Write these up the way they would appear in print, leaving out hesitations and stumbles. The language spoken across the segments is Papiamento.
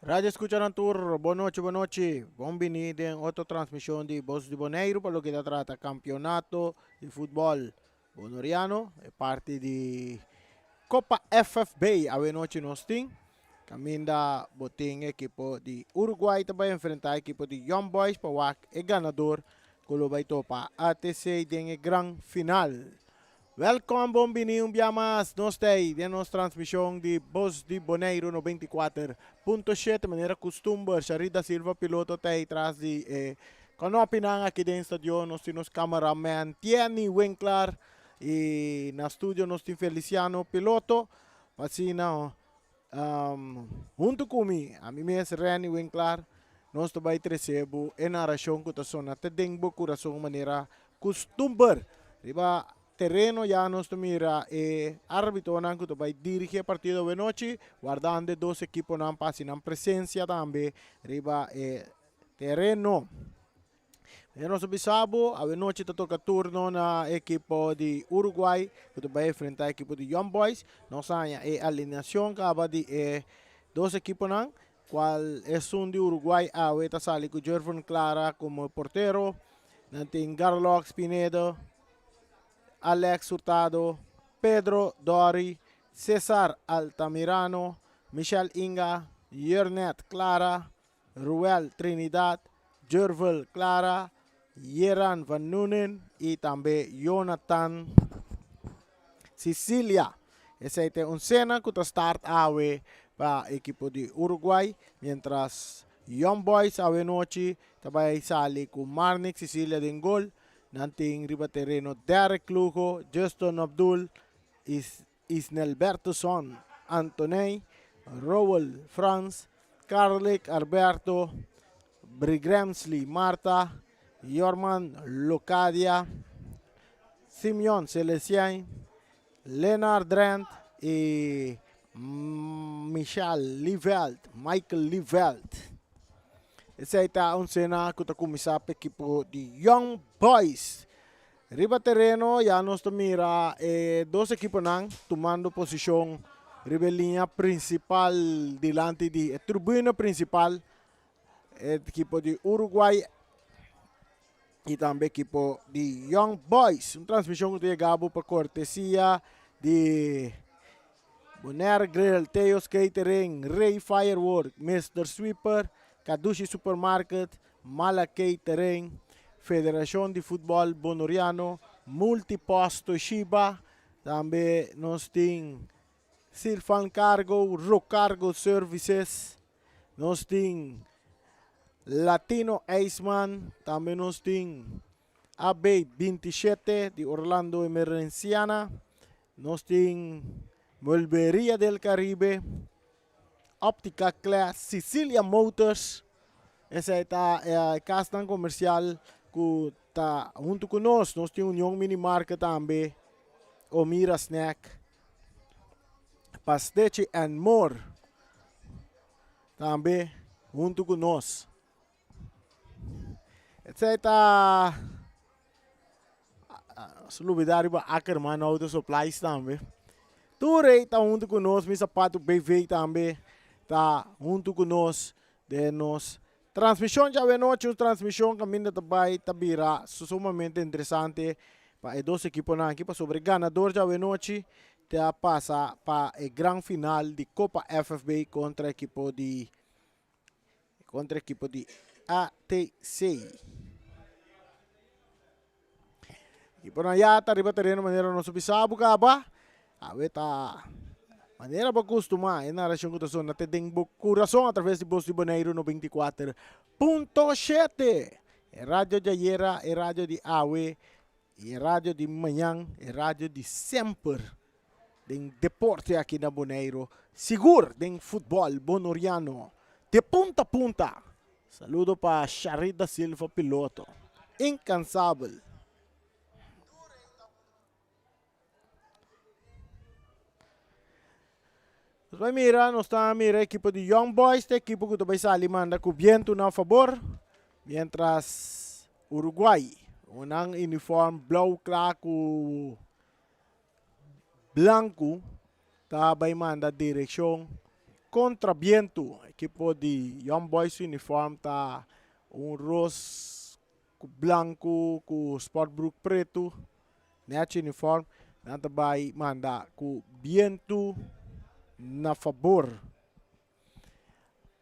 Radio Escuchanan tur, bon nochi, bon nochi. Bon bini den otro transmishon di Bos di Boneiru pa loke ta trata kampeonato di futbòl bonoriano, e parti di Kopa FFB. Awe nochi nos tin kaminda bo tin ekipo di Uruguay ta bai enfrentá ekipo di Young Boys pa wak e ganador ku lo bai topa ATC den e gran final. Welkom, bon bini un bia mas nos ta ei den nos transmishon di Bos di Boneiru 94.7. Manera kustumber, Sharit da Silva piloto ta ei tras di e kanopinan aki den stadion. Nos tin nos cameraman Tieni Winklar i na studio nos tin Feliciano piloto. Pa asina huntu ku mi, ami mes Renny Winklar, nos ta bai trese bo e narashon ku ta sona te den bo kurason manera Kustumber. Riba tereno ya nos ta mira e arbitonan ku ta bai dirigi e partido awenochi, wardando e dos ekiponan pa hasi nan presensia tambe riba e tereno. Ya nos a bisa bo, awenochi ta toka turno na ekipo di Uruguay ku ta bai enfrenta ekipo di Young Boys. Nos a haña e alineacion kaba di e dos ekiponan, kual esun di Uruguay awe ta sali ku Jervin Clara komo portero. Nan tin Garlox Pinedo, Alex Hurtado, Pedro Dori, Cesar Altamirano, Michel Inga, Yernet Clara, Ruel Trinidad, Jervel Clara, Yeran Van Nunen y tambe Jonathan Sicilia. Esey ta un cena cu ta start awe pa ekipo di Uruguay, mientras Young Boys awe nochi ta bai sali ku Marnick Cicilia den gol. Nan tin riba tereno Derrick Lugo, Justin Abdul, Isnelberto Son, Antoney, Rowell Frans, Carlick Alberto, Brigremsley Marta, Yorman Locadia, Simeon Celestien, Lenard Drent y Michel Lieveld, Michael Lieveld. Esei ta un sena ku ta kuminsá pa ekipo di Young Boys. Riba tereno ya nos ta mira e dos ekiponan tumando posishon riba e liña prinsipal dilanti di e tribuna prinsipal. E ekipo di Uruguay y tambe ekipo di Young Boys. Un transmisión ku ta yega bo pa kortesia di Bonaire Grill, Theo's Catering, Ray Firework, Mr. Sweeper, Kadushi Supermarket, Mala Catering, Federashon di Futbòl Bonoriano, Multipost Toshiba, tambe nos tin Silvan Cargo, Rocargo Services, Nos tin Latino Ijsman, tambe nos tin AB 27 di Orlando Emerenciana, nos tin Muebleria del Caribe, Optica Class, Sicilia Motors, esei ta e kasnan komersial ku ta huntu ku nos. Nos tin Union Mini Market tambe, Omira Snack. Pastechi and More tambe huntu ku nos. Esei ta nos lubida riba Ackerman Auto Supplies tambe. Tur ei ta huntu ku nos, Mi Zapato BV tambe ta huntu ku nos den nos transmishon djawe nochi, un transmishon kaminda ta bai ta bira sumamente interesante pa e dos ekiponan aki pasobra e ganador djawe nochi ta pasa pa e gran final di Kopa FFB kontra ekipo di kontra ekipo di ATC. Ekiponan ya ta riba tereno manera nos a bisa bo kaba. Awe ta manera bo kustumá e narashon ku ta sona te den bo kurason atraves di Bos di Boneiru 94.7. E radio di ayera, e radio di awe i e radio di mañan, e radio di semper den deporte aki na Boneiru, sigur den futbòl bonoriano de punta punta. Saludo pa Sharit da Silva piloto incansabel. Nos bai mira, nos ta mira ekipo di Young Boys, ta ekipo ku ta bai sali manda ku bientu na fabor, mientras Uruguay, nan uniform blou kla ku blanku, ta bai manda direkshon. kontra bientu. Ekipo di Young Boys su uniform ta un ros ku blanku ku sportbroek pretu. Nèchi uniform. Nan ta bai manda ku bientu na fabor.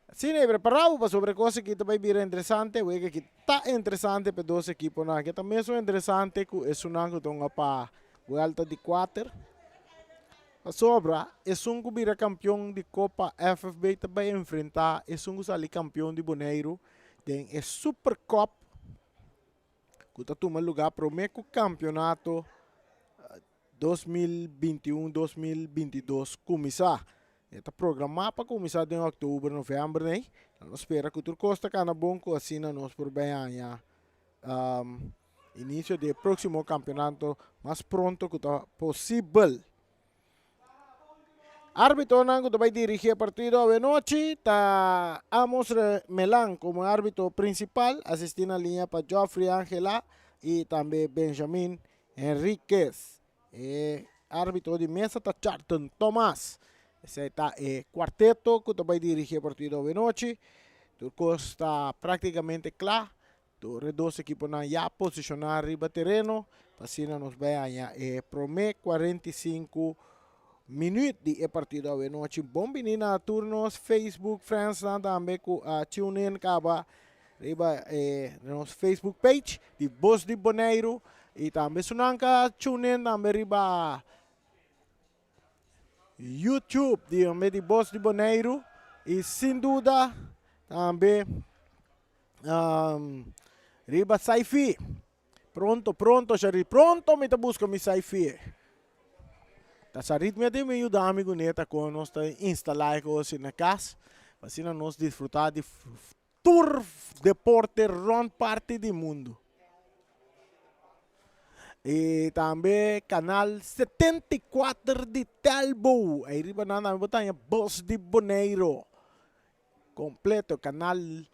Asina e prepara bo pasobra e kos aki ta bai bira interesante. Wega aki ta interesante pa e dos ekiponan aki. Ta mesun interesante ku esunnan ku ta hunga pa buelta di kuater. Pasobra esun ku bira kampion di Kopa FFB ta bai enfrentá esun ku sali kampion di Boneiru den e Super Cup ku ta tuma lugá promé ku kampionato 2021, 2022 kuminsá. E ta programá pa kuminsá den òktober, novèmber nei. Nos spera ku tur kos ta kana bon ku asina nos por bai haña inisio di e próksimo kampionato mas pronto ku ta posibel. Árbitonan ku ta bai dirigí e partido awenochi ta Amos Melan komo árbito prinsipal, asistí na liña pa Geoffrey Angela i tambe Benjamin Henriquez. E arbitro di mesa ta Charlton Thomas. Esei ta e cuarteto cu ta bay dirigi e partido awenochi. Tur cos ta practicamente cla. Tur e dos equiponan ya posiciona riba tereno pa asina nos bay haña e prome 45 minuut di e partido awenochi. Bon bini na tur nos Facebook friendsnan tambe cu a tune in caba Riba e nos Facebook page di Bos di Boneiru y tambe sunan ka tune in tambe riba YouTube di tambe di Bos di Boneiru y sin duda tambe um, riba Saifi. Pronto, pronto, Sharit. Pronto mi ta busca mi Saifi. Ta Sharit mi a tin mi yuda mi kuné ta kon nos ta instalá e kos na kas. Pa asina nos disfrutá di tur deporte rònt parti di mundu. I tambe kanal 74 di Telbo. Ei riba nan tambe bo ta haña Bos di Boneiru. Kompleto kanal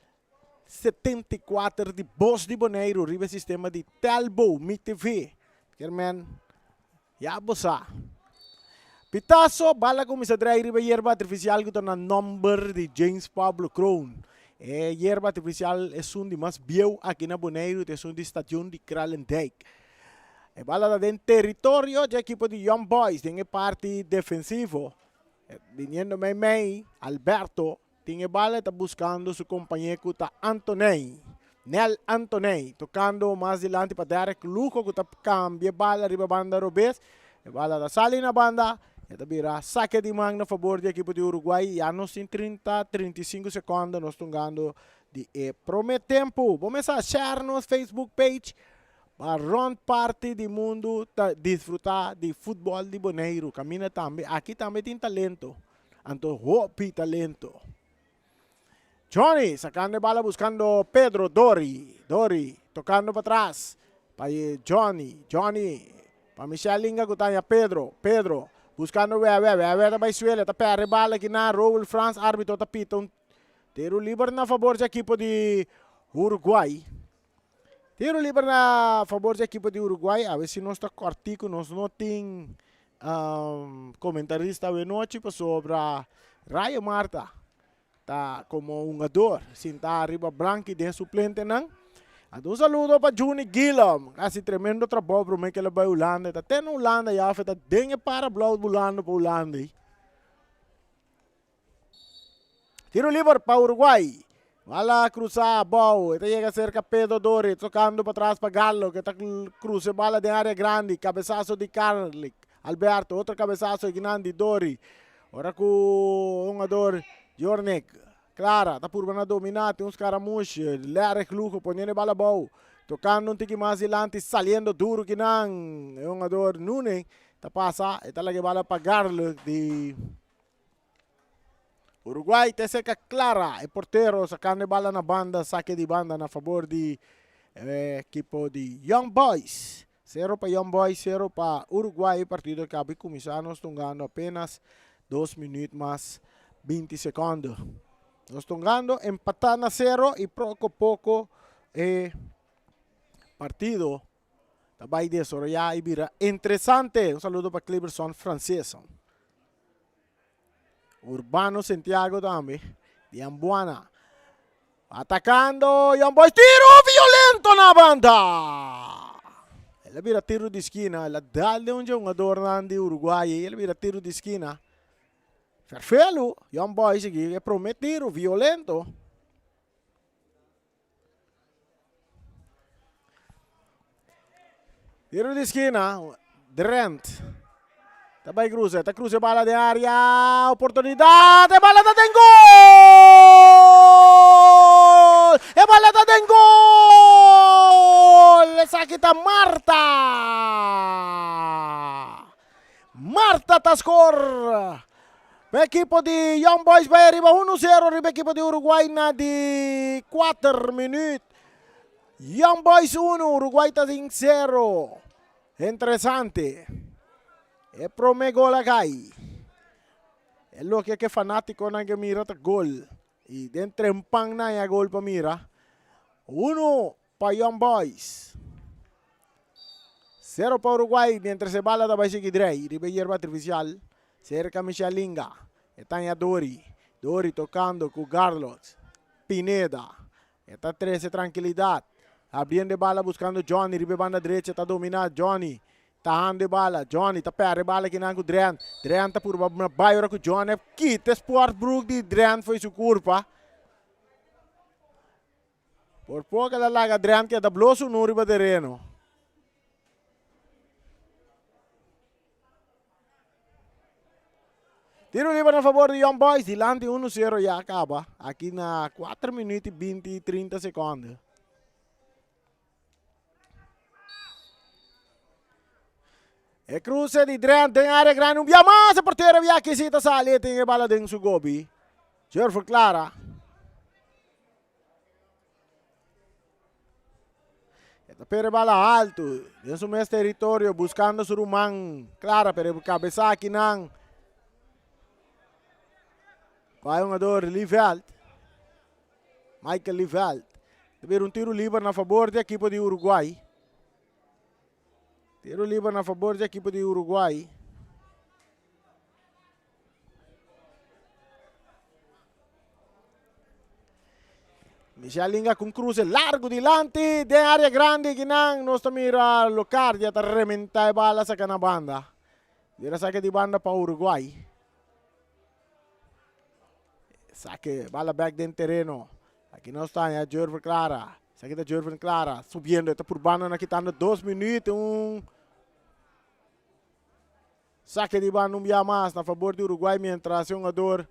74 di Bos di Boneiru riba e sistema di Telbo Mi TV. Kier men ya bo sa. Pitazo, bala kuminsá drai riba yerba artifisial ku ta na nòmber di James Pablo Kroon. E yerba artifisial esun di mas bieu aki na Boneiru ta esun di Stadion di Kralendijk. E bala ta den teritorio dje ekipo di Young Boys den e parti defensivo. Biniendo meimei, Alberto tin e bala e ta buskando su kompañé ku ta Antoney. Nel Antoney tokando mas dilanti pa Derek Lugo ku ta kambia e bala riba banda robes. E bala ta sali na banda, e ta bira sake di man na fabor di ekipo di Uruguay. Ya nos tin 30, 35 sekondo nos tungando di e prome tempu. Bo mester share nos Facebook page Pa rond parti di mundu ta disfruta di futbol di Boneiru. Kaminda tambe, aki tambe tin talento. Anto hopi talento. Johnny sakando e bala buskando Pedro Dori. Dori tokando patras pa Johnny. Johnny pa Michel Linga ku ta haña Pedro. Pedro buskando Wewe. Wewe ta bai suela ta pèrdè e bala akinan. Roel Frans arbitro ta pita un tiro liber na fabor dje ekipo di Uruguay. Tiro liber na fabor di ekipo di Uruguay. Awe si nos ta kòrtiku, nos no tin komentarista awe nochi pasobra Rayo Marta ta komo hungador sintá riba blanki den suplentenan. Anto un saludo pa Juni Gillum, hasi tremendo trabou promé ku el a bai Hulanda. E ta te na Hulanda ya òf e ta den e para blou bulando pa Hulanda ei. Tiro liber pa Uruguay. Bala cruza abou. E ta yega cerca Pedro Dori. Tocando pa tras pa Gallo. Que ta cruza e bala den area grandi. Cabezazo di Carlick. Alberto. Otro cabezazo grandi Dori. Ora cu hungador Jornik. Clara ta purba na domina. Tin un scaramush. Lerich Lugo poniendo e bala abou. Tocando un tiki mas dilanti. Saliendo duro kinan. E hungador Nune ta pasa. E ta laga e bala pa Garlick di Uruguay te seca Clara, e portero sacando e bala na banda, saque di banda na favor di eh, equipo di Young Boys. Cero pa Young Boys, cero pa Uruguay. Partido acaba di cuminsa, nos tungando apenas 2 minuut mas 20 secondo. Nos tungando empata na cero y poco poco e partido ta bay desarrolla y bira interesante. Un saludo pa Cleberson Francisco. Urbano Santiago tambe di Ambuana. Atacando Young Boys, tiro violento na banda! El a bira tiro di skina, el a dal den un jugadornan di Uruguay, el a bira tiro di skina. Ferfelu, Young Boys sigui e prome tiro violento. Tiro di skina, Drent. Ta bai cruza, ta cruza e bala den area, oportunidad, e bala ta den gol! E bala ta den gol! Esaki ta Marta! Marta ta score! Pa ekipo di Young Boys bai ariba 1-0 riba ekipo di Uruguay na di 4 minuut. Young Boys 1, Uruguay ta tin 0. Interesante. E prome gol a kai. E loke ke fanatikonan ke mira ta gol. I den trempan nan ya gol pa mira. Uno pa Young Boys. Sero pa Uruguay mientras e bala ta bai sigui drei riba e yerba artificial. Serka Michel Linga. E taña Dori. Dori tokando ku Garlots. Pineda. E ta trece trankilidat. Abriendo e bala buscando Johnny riba e banda drecha ta domina Johnny. Ta hando e bala. Johnny ta perde e bala kinan ku Drent. Drent ta purba na bai ora ku Johnny a kita e sportbroek di Drent fo'i su kurpa. Por poko el a laga Drent keda blo su nu riba tereno. Tiro liber na favor di Young Boys. Dilanti 1-0 ya caba. Aki na 4 minuut y 20 30 seconde. E cruce di Drent den área grande. Un bia mas. E portero bia aki si ta sali. E tin e bala den su gobi. Jerfer Clara. E ta pere bala alto den su mes territorio buscando su ruman Clara pero cabeza aki nan pa e hungador Lieveld. Michael Lieveld. Ta bira un tiro liber na favor di ekipo di Uruguay. Tiro liber na favor di ekipo di Uruguay. Michel Linga con cruce largo dilanti den área grande kinan nos ta mira Locardia ta rementa e bala saca na banda. Mira saque di banda pa Uruguay. Saque bala back den terreno. Aki nos ta ya Jurven Clara. Saque ta Jurven Clara subiendo ta purbando na kitando 2 minuut un Sake di banda un bia mas na fabor di Uruguay mientras e hungador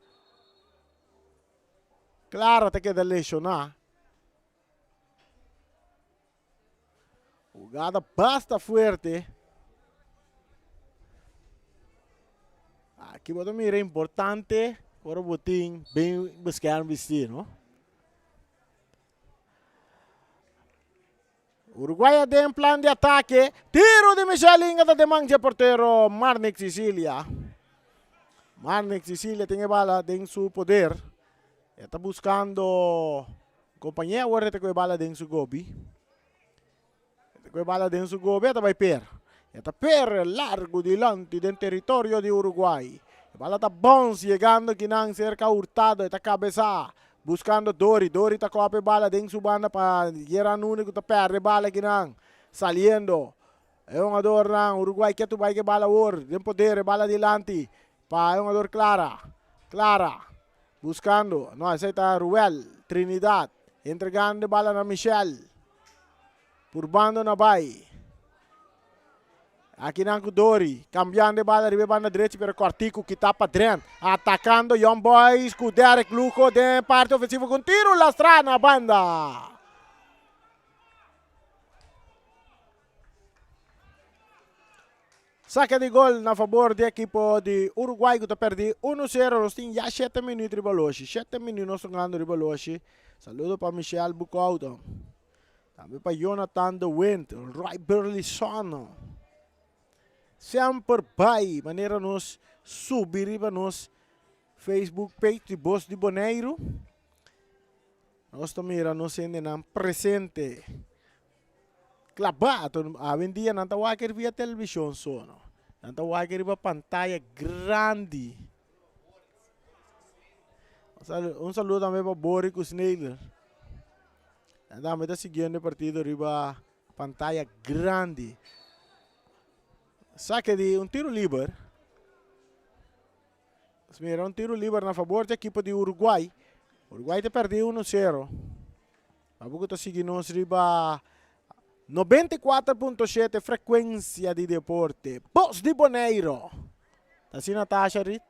Clara ta keda lesioná. Hugada basta fuerte. Aki bo ta mira importante ora bo tin ben beskerm bisti, no? Uruguay a den plan di atake. Tiro di Michel Inga ta den man dje portero Marnick Cicilia. Marnick Cicilia tin e bala den su poder. E ta buscando compañía awor e ta cu e bala den su gobi. E ta cu e bala den su gobi e ta bay per. E ta per largo dilanti den territorio di Uruguay. E bala ta bounce yegando kinan cerca Hurtado e ta cabeza. Buscando Dori, Dori ta copa e bala den su banda pa Gerard Nunes cu ta perde e bala akinan. Saliendo e hungadornan Uruguay ke tu bay ke bala awor den poder e bala dilanti pa e hungador Clara. Clara buscando, no esey ta Ruel Trinidad entregando e bala na Michel. Purbando na bay. Akinan ku Dori, kambiando e bala riba e banda drechi pero kòrtiku kitá pa Drent. Atakando Young Boys ku Derek Lugo den parti ofensivo ku un tiru lastrá na banda. Sake di gol na fabor di ekipo di Uruguay ku ta pèrdí unu sero. Nos tin ya shete minüt riba loshi. Shete minüt nos ta gando riba loshi. Saludo pa Michel Bukouto. Tambe pa Jonathan de Wind, Roy Burleson. Semper bai manera nos subi riba nos Facebook page di Bos di Boneiru. Nos ta mira nos hendenan presente. Klabá, awendia nan ta wak via televishon so, no. Nan ta wak riba pantaya grandi. Un saludo tambe pa Bori ku Sneider. Nan tambe ta siguiendo e partido riba pantaya grandi. Sake di un tiro liber. Nos mira un tiro liber na fabor di ekipo di Uruguay. Uruguay ta perdi 1-0. Abo ku ta sigui nos riba 94.7 frekuensia di deporte. Bos di Boneiro. Ta asina Natasha Rit?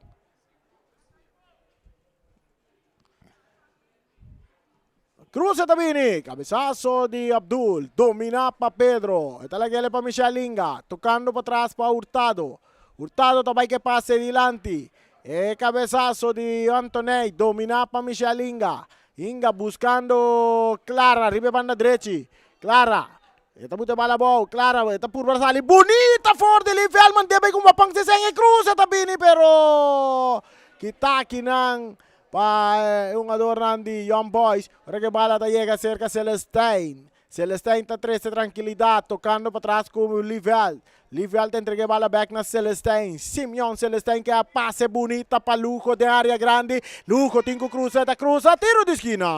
Cruce ta bini, cabezazo di Abdul, domina pa Pedro, e ta lagele pa Michel Inga, tocando patras pa Hurtado, Hurtado ta bay ke pase dilanti, e cabezazo di Antoney, domina pa Michel Inga, Inga buscando Clara riba e banda drechi, Clara, e ta buta e bala abou, Clara e ta purba sali bunita for di Lee Veldman, debe cu Mapang Seseng e cruce ta bini pero kita akinan Pa e hungadornan di Young Boys, ora ku e bala ta yega serka Celestijn. Celestijn ta trese trankilidat, tokando patras ku Lieveld. Lieveld ta entrega e bala bèk na Celestijn. Simeon Celestijn ke a pase bunita pa Lugo den área grandi. Lugo tin ku krusa, e ta krusa, tiro di skina!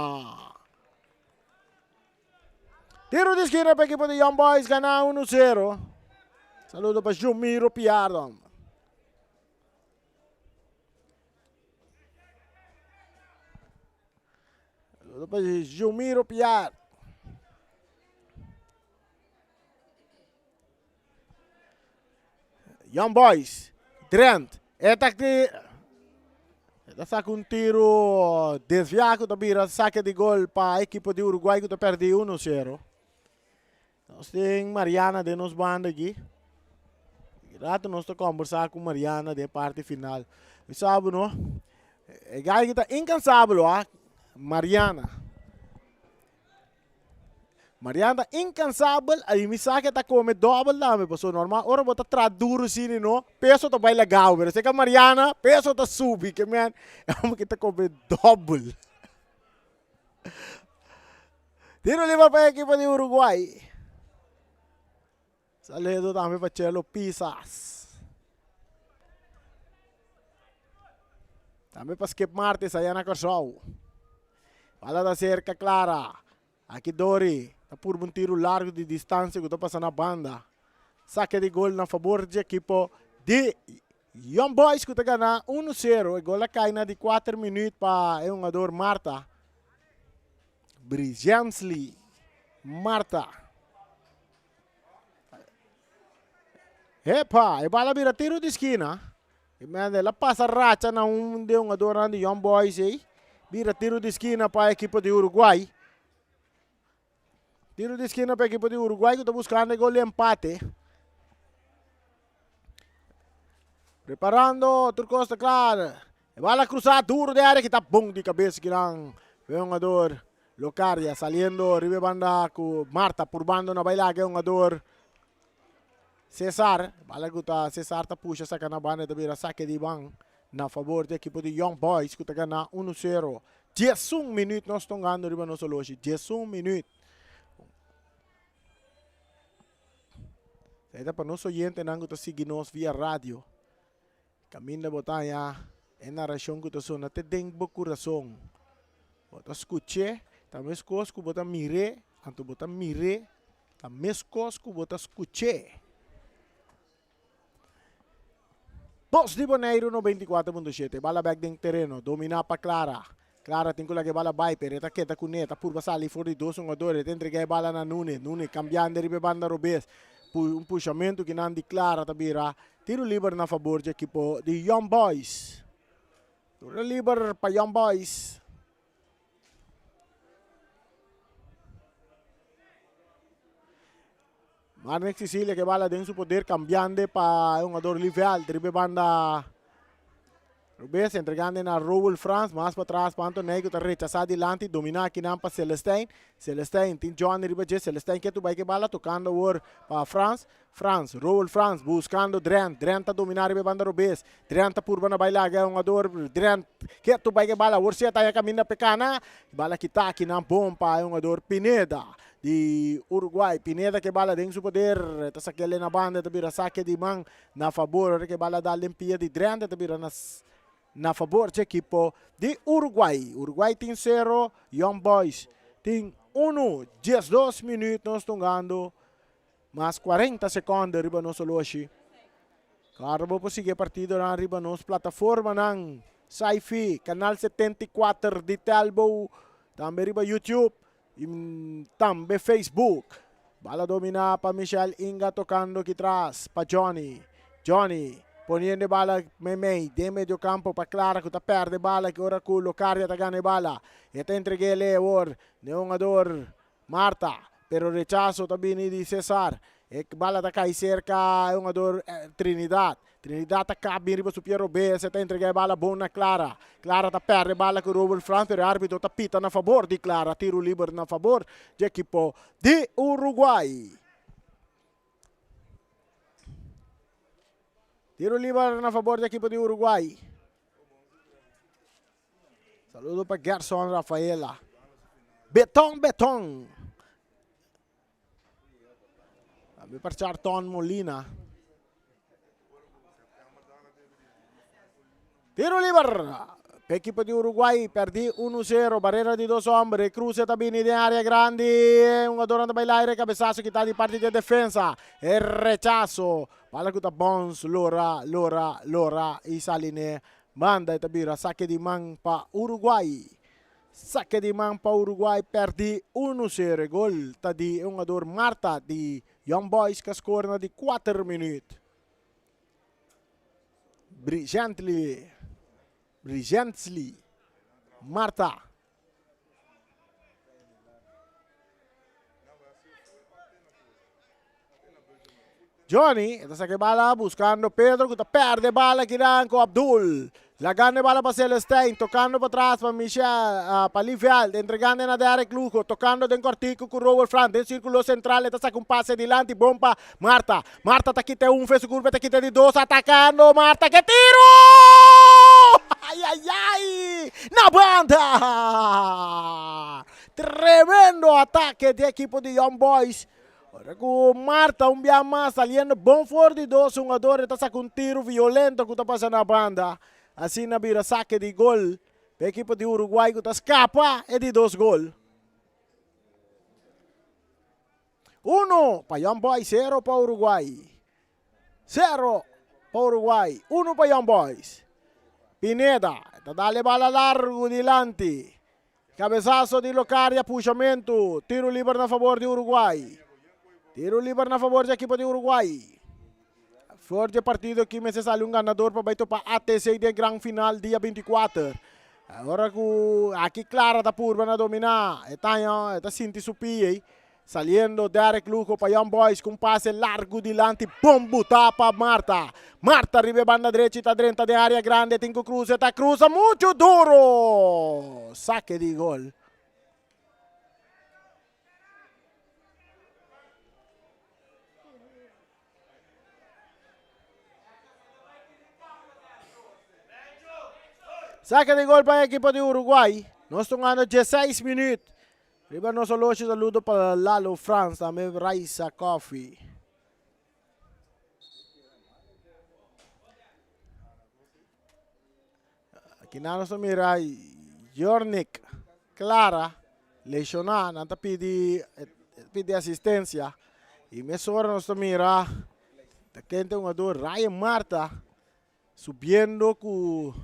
Tiro di skina pa ekipo di Young Boys gana uno sero. Saludo pa Jumiro Piardo. Jumiro Piar. Young Boys, Drent, e ta e ta saca un tiro desviá ku ta bira saque di gol pa ekipo di Uruguay ku ta perdí 1-0. Nos tin Mariana den nos banda aki. Rato nos ta kombersá ku Mariana den parti final. Mi sabi no, e gai aki ta inkansabel wak, Mariana. Mariana ta inkansabel i mi sa ke ta kome dòbel tambe pasobra normal ora bo ta traha duru asina no, peso ta bai lagau pero esei ka Mariana peso ta subi ke men e homber aki ta kome dòbel. Tiro liber pa ekipo di Uruguay. Saludo tambe pa Chelo Pisas. Tambe pa Skip Martis allá na Kòrsou. Bala ta serka Clara. Aki Dori ta purba un tiro largo di distansia ku ta pasa na banda. Sake di gol na fabor di ekipo di Young Boys ku ta gana 1-0. E gol a kai na di kuater minuut pa e hungador Marta. Brizjensly Marta. Epa, e bala bira tiro di skina. E men el a pasa racha na un di e hungadornan di Young Boys ei. Bira tiro di skina pa ekipo di Uruguay. Tiro di skina pa ekipo di Uruguay ku ta buskando e gol di empate. Preparando tur kos ta kla. E bala krusa duro den area kita bon di kabes kinan e hungador Locadia saliendo riba e banda ku Marta purbando na baila e hungador Cesar. Bala ku ta Cesar ta pusha saka na banda ta bira sake di ban na fabor di ekipo di Young Boys ku ta gana 1-0. 11 minuut nos tongando riba nos oloshi. 11 minuut. Esei ta pa nos oyentenan ku ta sigui nos via radio. Kaminda bo ta haña e narashon ku ta sona te den bo kurason. Bo ta skuch'é, ta meskos ku bo ta mir'é, anto bo ta mir'é, ta meskos ku bo ta skuch'é. Bos di Boneiru 94.7, bala bèk den tereno, dominá pa Clara. Clara tin ku laga e bala bai, pero e ta keda kuné, ta purba sali for di dos hungador, e ta entregá e bala na Nune, Nune kambiando riba e banda robes, un pushamentu kinan di Clara ta bira tiro liber na fabor dje ekipo di Young Boys. Tiro liber pa Young Boys. Marnix Cecilia ke bala den su poder kambiando pa e hungador Livel riba e banda robes entregando na Roel Frans mas patras pa Antoney ku ta rechasa dilanti domina akinan pa Celestijn Celestijn tin Johnny riba dje Celestijn ke bai ke bala tokando awor pa Frans Frans Roel Frans buskando Drent Drent ta domina riba e banda robes Drent ta purba na bai laga e hungador Drent ke bai ke bala awor si e ta haña kaminda pa e kana bala kita akinan bon pa e hungador Pineda di Uruguay. Pineda ke bala den su poder, ta sakele na banda, ta bira sake di man na fabor. Ora ke bala dal den pia di Drenthe, ta bira na na fabor dje ekipo di Uruguay. Uruguay tin sero, Young Boys tin unu. 12 minuut nos tungando mas 40 seconde riba nos oloshi. Claro bo por sigui e partidonan riba nos plataformanan Sci-Fi, Canal 74 di Telbo, tambe riba YouTube y tambe Facebook. Bala domina pa Michel Inga tocando aki tras pa Johnny. Johnny poniendo e bala meimei den medio campo pa Clara cu ta perde bala ki ora cu Locaria ta gana e bala. E ta entreg'ele awor n'e hungador Marta, pero rechaso ta bini di Cesar. E bala ta cay cerca e hungador Trinidad. Trinidad ta kap bin riba su pie robes, e ta entrega e bala bon na Clara. Clara ta perde bala ku Robert Frans, pero e arbitro ta pita na fabor di Clara. Tiro liber na fabor di ekipo di Uruguay. Tiro liber na fabor di ekipo di Uruguay. Saludo pa Gerson Rafaela. Beton, beton. Tambe pa Charton Molina. Tiro liber. Pa equipo di Uruguay perdi 1-0. Barrera di dos hombre. Cruce ta bini den area grandi. Un jugador ta bai aire. Cabezazo kita di parti di defensa. E rechazo. Bala ku ta bounce. Lora, lora, lora. Y sali ne banda. E ta bira saque di man pa Uruguay. Saque di man pa Uruguay perdi 1-0. E gol ta di e hungador Marta di Young Boys ku a score na di kuater minuut. Brigently, Brigently Marta. Johnny ta saca e bala buscando Pedro cu ta perde bala kinan cu Abdul. Lagando e bala pa Celestijn, tocando pa tras pa Michel, uh, pa Lieveld, entregando na Derek Lugo, tocando den cortico cu Robert Frans, den círculo central, e ta saca un pase dilanti, bon pa Marta. Marta ta kita un fe su curva, ta kita di dos, atacando Marta, ke tiro! Ay, ay, ay! Na banda! Tremendo ataque di equipo di Young Boys. Ora ku Marta un bia mas saliendo bon for di dos hungador e ta saka un tiro violento ku ta pasa na banda. Asina bira sake di gol pa e ekipo di Uruguay ku ta skapa e di dos gol. Uno pa Young Boys, sero pa Uruguay. Sero pa Uruguay, uno pa Young Boys. Pineda ta dal e bala largu dilanti. Cabezazo di Locadia, pushamento, tiro liber na favor di Uruguay. Tiro liber na favor di ekipo di Uruguay. For di e partido aki mester sali un ganador pa bai topa ATC den gran final dia 24. Ora cu aki Clara ta purba na domina, e taña, e ta sinti su pie. Saliendo Derek Lugo pa Young Boys ku un pase largu dilanti bon butá pa Marta. Marta riba e banda drechi ta drenta den área grandi e tin ku krusa e ta krusa muchu duro! Sake di gol. Sake di gol pa e ekipo di Uruguay. Nos ta hungando dieseis minuut. Riba nos oloshi saludo pa Lalo Frans tambe Raisa Coffee. Aki nan nos ta mira Jornik Clara lesioná, nan ta pidi pidi asistencia y mesora nos ta mira ta kende hungador Ryan Marta Subiendo ku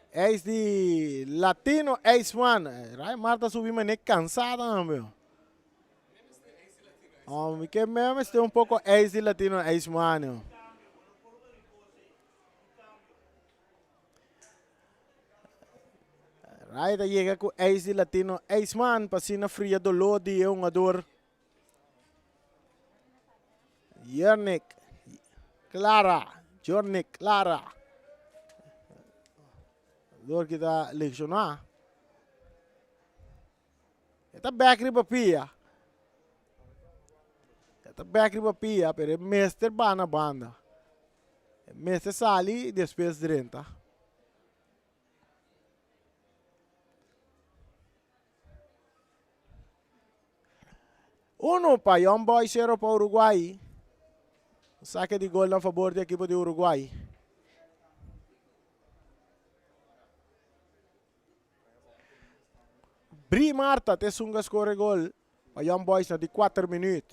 ijs di Latino Ice Man. Ray Marta subi mane cansada tambe. Oh, mi ke me mester un poco ijs di Latino Ice Man. Ray ta yega ku ijs di Latino Ice Man pa asina fria dolor di e hungador. Jernick Clara, Jornick Clara. Dor ki ta lesioná. E ta bek riba pia. E ta bek riba pia, pero e mester ba na banda. E mester sali despues drenta. Uno pa Young Boys, cero pa Uruguay. Saque di gol na favor di equipo di Uruguay. Bri Marta ta esun ku a skor e gol pa Young Boys na di kuater minüt.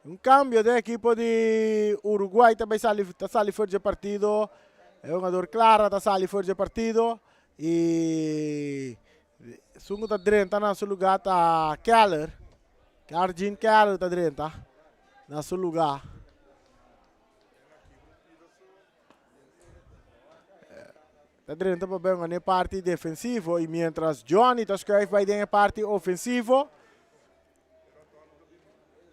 Un cambio den equipo di Uruguay ta bay sali ta sali for dje partido. E hungador Clara ta sali for dje partido y esun cu ta drenta na su lugar ta Keller. Arjin Keller ta drenta na su lugar. Ta drenta pa benga n'e parti defensivo y mientras Johnny ta schuif bay den e parti ofensivo.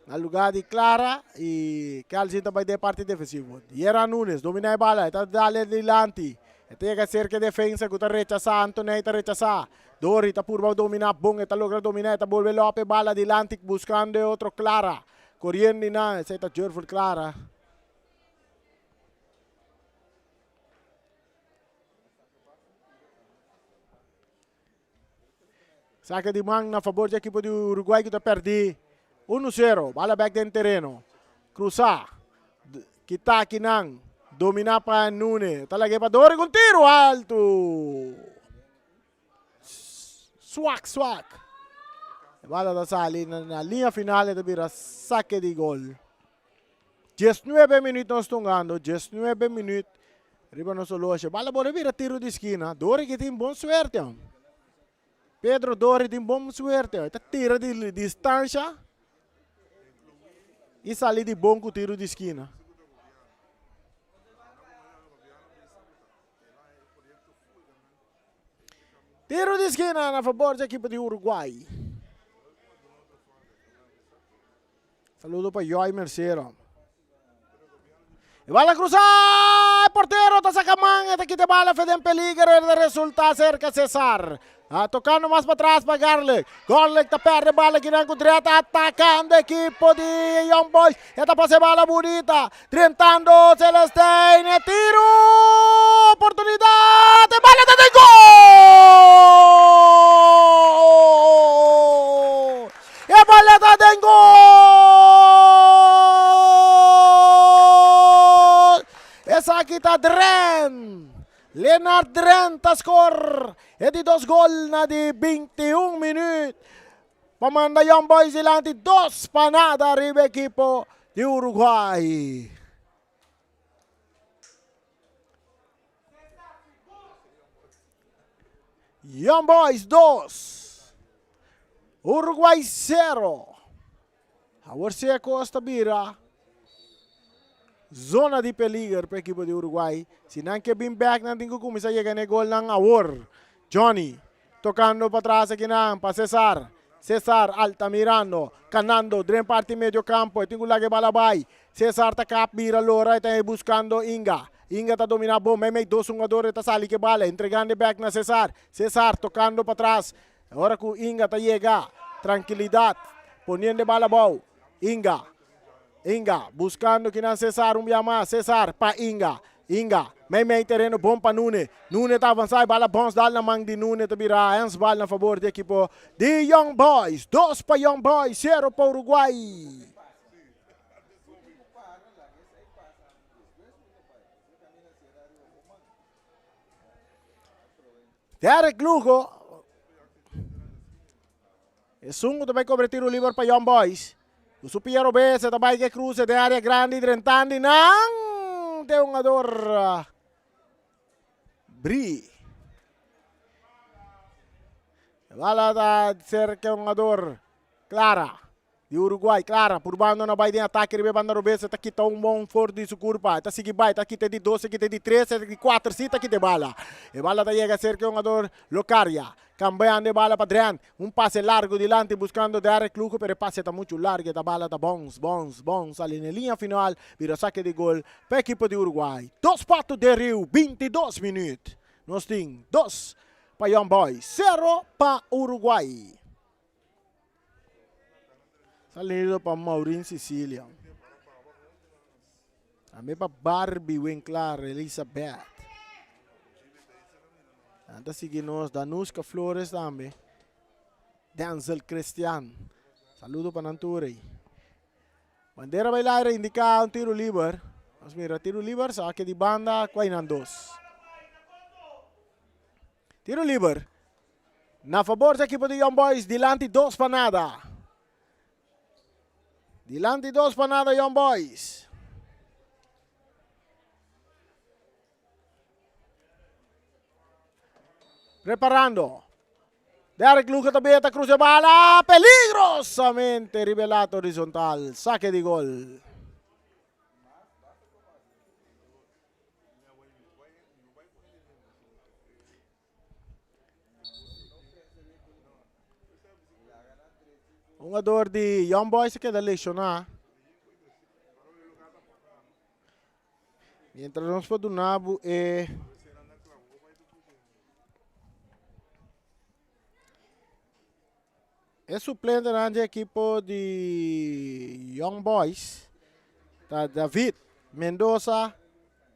Na lugar di Clara y Kelvin ta bay den e parti defensivo. Yera Nunes domina e bala, e ta dale dilanti. E ta yega cerca e defensa cu ta rechasa, Antoney ta rechasa. Dori ta purba domina bon, e ta logra domina, e ta bolbe lope e bala dilanti buscando e otro Clara. Coriendo y nan, esey ta Jurford Clara. Saque di man na favor di equipo di Uruguay que ta perdi 1-0. Bala back den terreno. Cruza. Kita kinan. Domina pa Nune. Ta lage pa Dori con tiro alto. Swak, swak. Bala ta sali na, na linea final e ta bira saque di gol. 19 minuut nos tungando, 19 minuut riba nos horloge. Bala por bira tiro di skina. Dori que tin bon suerte. Hom. Pedro Dori tin bon suerte. Hom. Ta tira di distancia y sali di bon cu tiro di skina. Tiro di skina na favor di equipo di Uruguay. Saludo pa Joy Mercero. E bala cruza, e portero ta saca man, e ta quita e bala fe den peligro, e ta resulta cerca Cesar. A tocando mas pa tras pa Garlick. Garlick ta perde bala kinan cu dreta, atacando equipo di Young Boys. E ta pasa e bala bunita, drentando Celestijn, e tiro, oportunidad, e bala ta den gol! E bala ta den gol! Esaki ta Dren! Lenard Dren ta skor e di dos gol na di 21 minuut pa manda Young Boys dilanti 2-0 riba ekipo di Uruguay. Young Boys 2, Uruguay 0. Awor si e kos ta bira zona di peliger pa ekipo di Uruguay. Si nan ke bin bek nan tin ku kuminsá yega na e golnan awor. Johnny tokando patras akinan pa Cesar. Cesar Altamirano kanando dren parti medio kampo. E tin ku laga e bala bai. Cesar ta kap bira lora e ta buskando Inga. Inga ta domina bon meimei dos hungador e ta sali ke bala entregando e bek na Cesar. Cesar tokando patras. Ora ku Inga ta yega trankilidat poniendo e bala abou. Inga. Inga buskando kinan Cesar un bia mas. Cesar pa Inga. Inga meimei tereno bon pa Nune. Nune ta avansa e bala bons dal na man di Nune ta bira handsbal na fabor di ekipo di Young Boys. Dos pa Young Boys, sero pa Uruguay. Derek Lugo esun ku ta bai kobra tiro liber pa Young Boys. Ku su pia robes e ta bai ke kruse den área grandi drentandi nan te hungador Bri. Bala ta serka hungador Clara. Di Uruguay, Clara, purbando na bai den atake riba e banda robes, e ta kita un bon for di su kurpa, e ta sigui bai, ta kita e di dos, e kita e di tres, e di kuater, si ta kita e bala. E bala ta yega serka e hungador Locaria, kambiando e bala pa Drent, un pase largu dilanti buskando Derrick Lugo, pero e pase ta muchu largu, e ta bala ta bons, bons, bons, sali na e liña final, bira sake di gol pa ekipo di Uruguay. Dos pato den riu, 22 minuut, nos tin dos pa Young Boys, sero pa Uruguay. Saludo pa Maureen Cecilia. Tambe pa Barbie Winklar Elizabeth. Nan ta sigui nos Danuska Flores tambe. Denzel Christian. Saludo pa nan tur ei. Bandera bai laira indica un tiro liber. Nos mira tiro liber, sake di banda, Kwainan dos. Tiro liber. Na fabor di ekipo di Young Boys, dilanti 2-0. Dilanti 2-0 Young Boys. Preparando. Derek Luca tambe ta cruza bala peligrosamente riba e lado horizontal. Saque di gol. Un jugador di Young Boys a keda lesioná. Mientras nos por duna bo e e suplentenan di ekipo di Young Boys ta David Mendoza,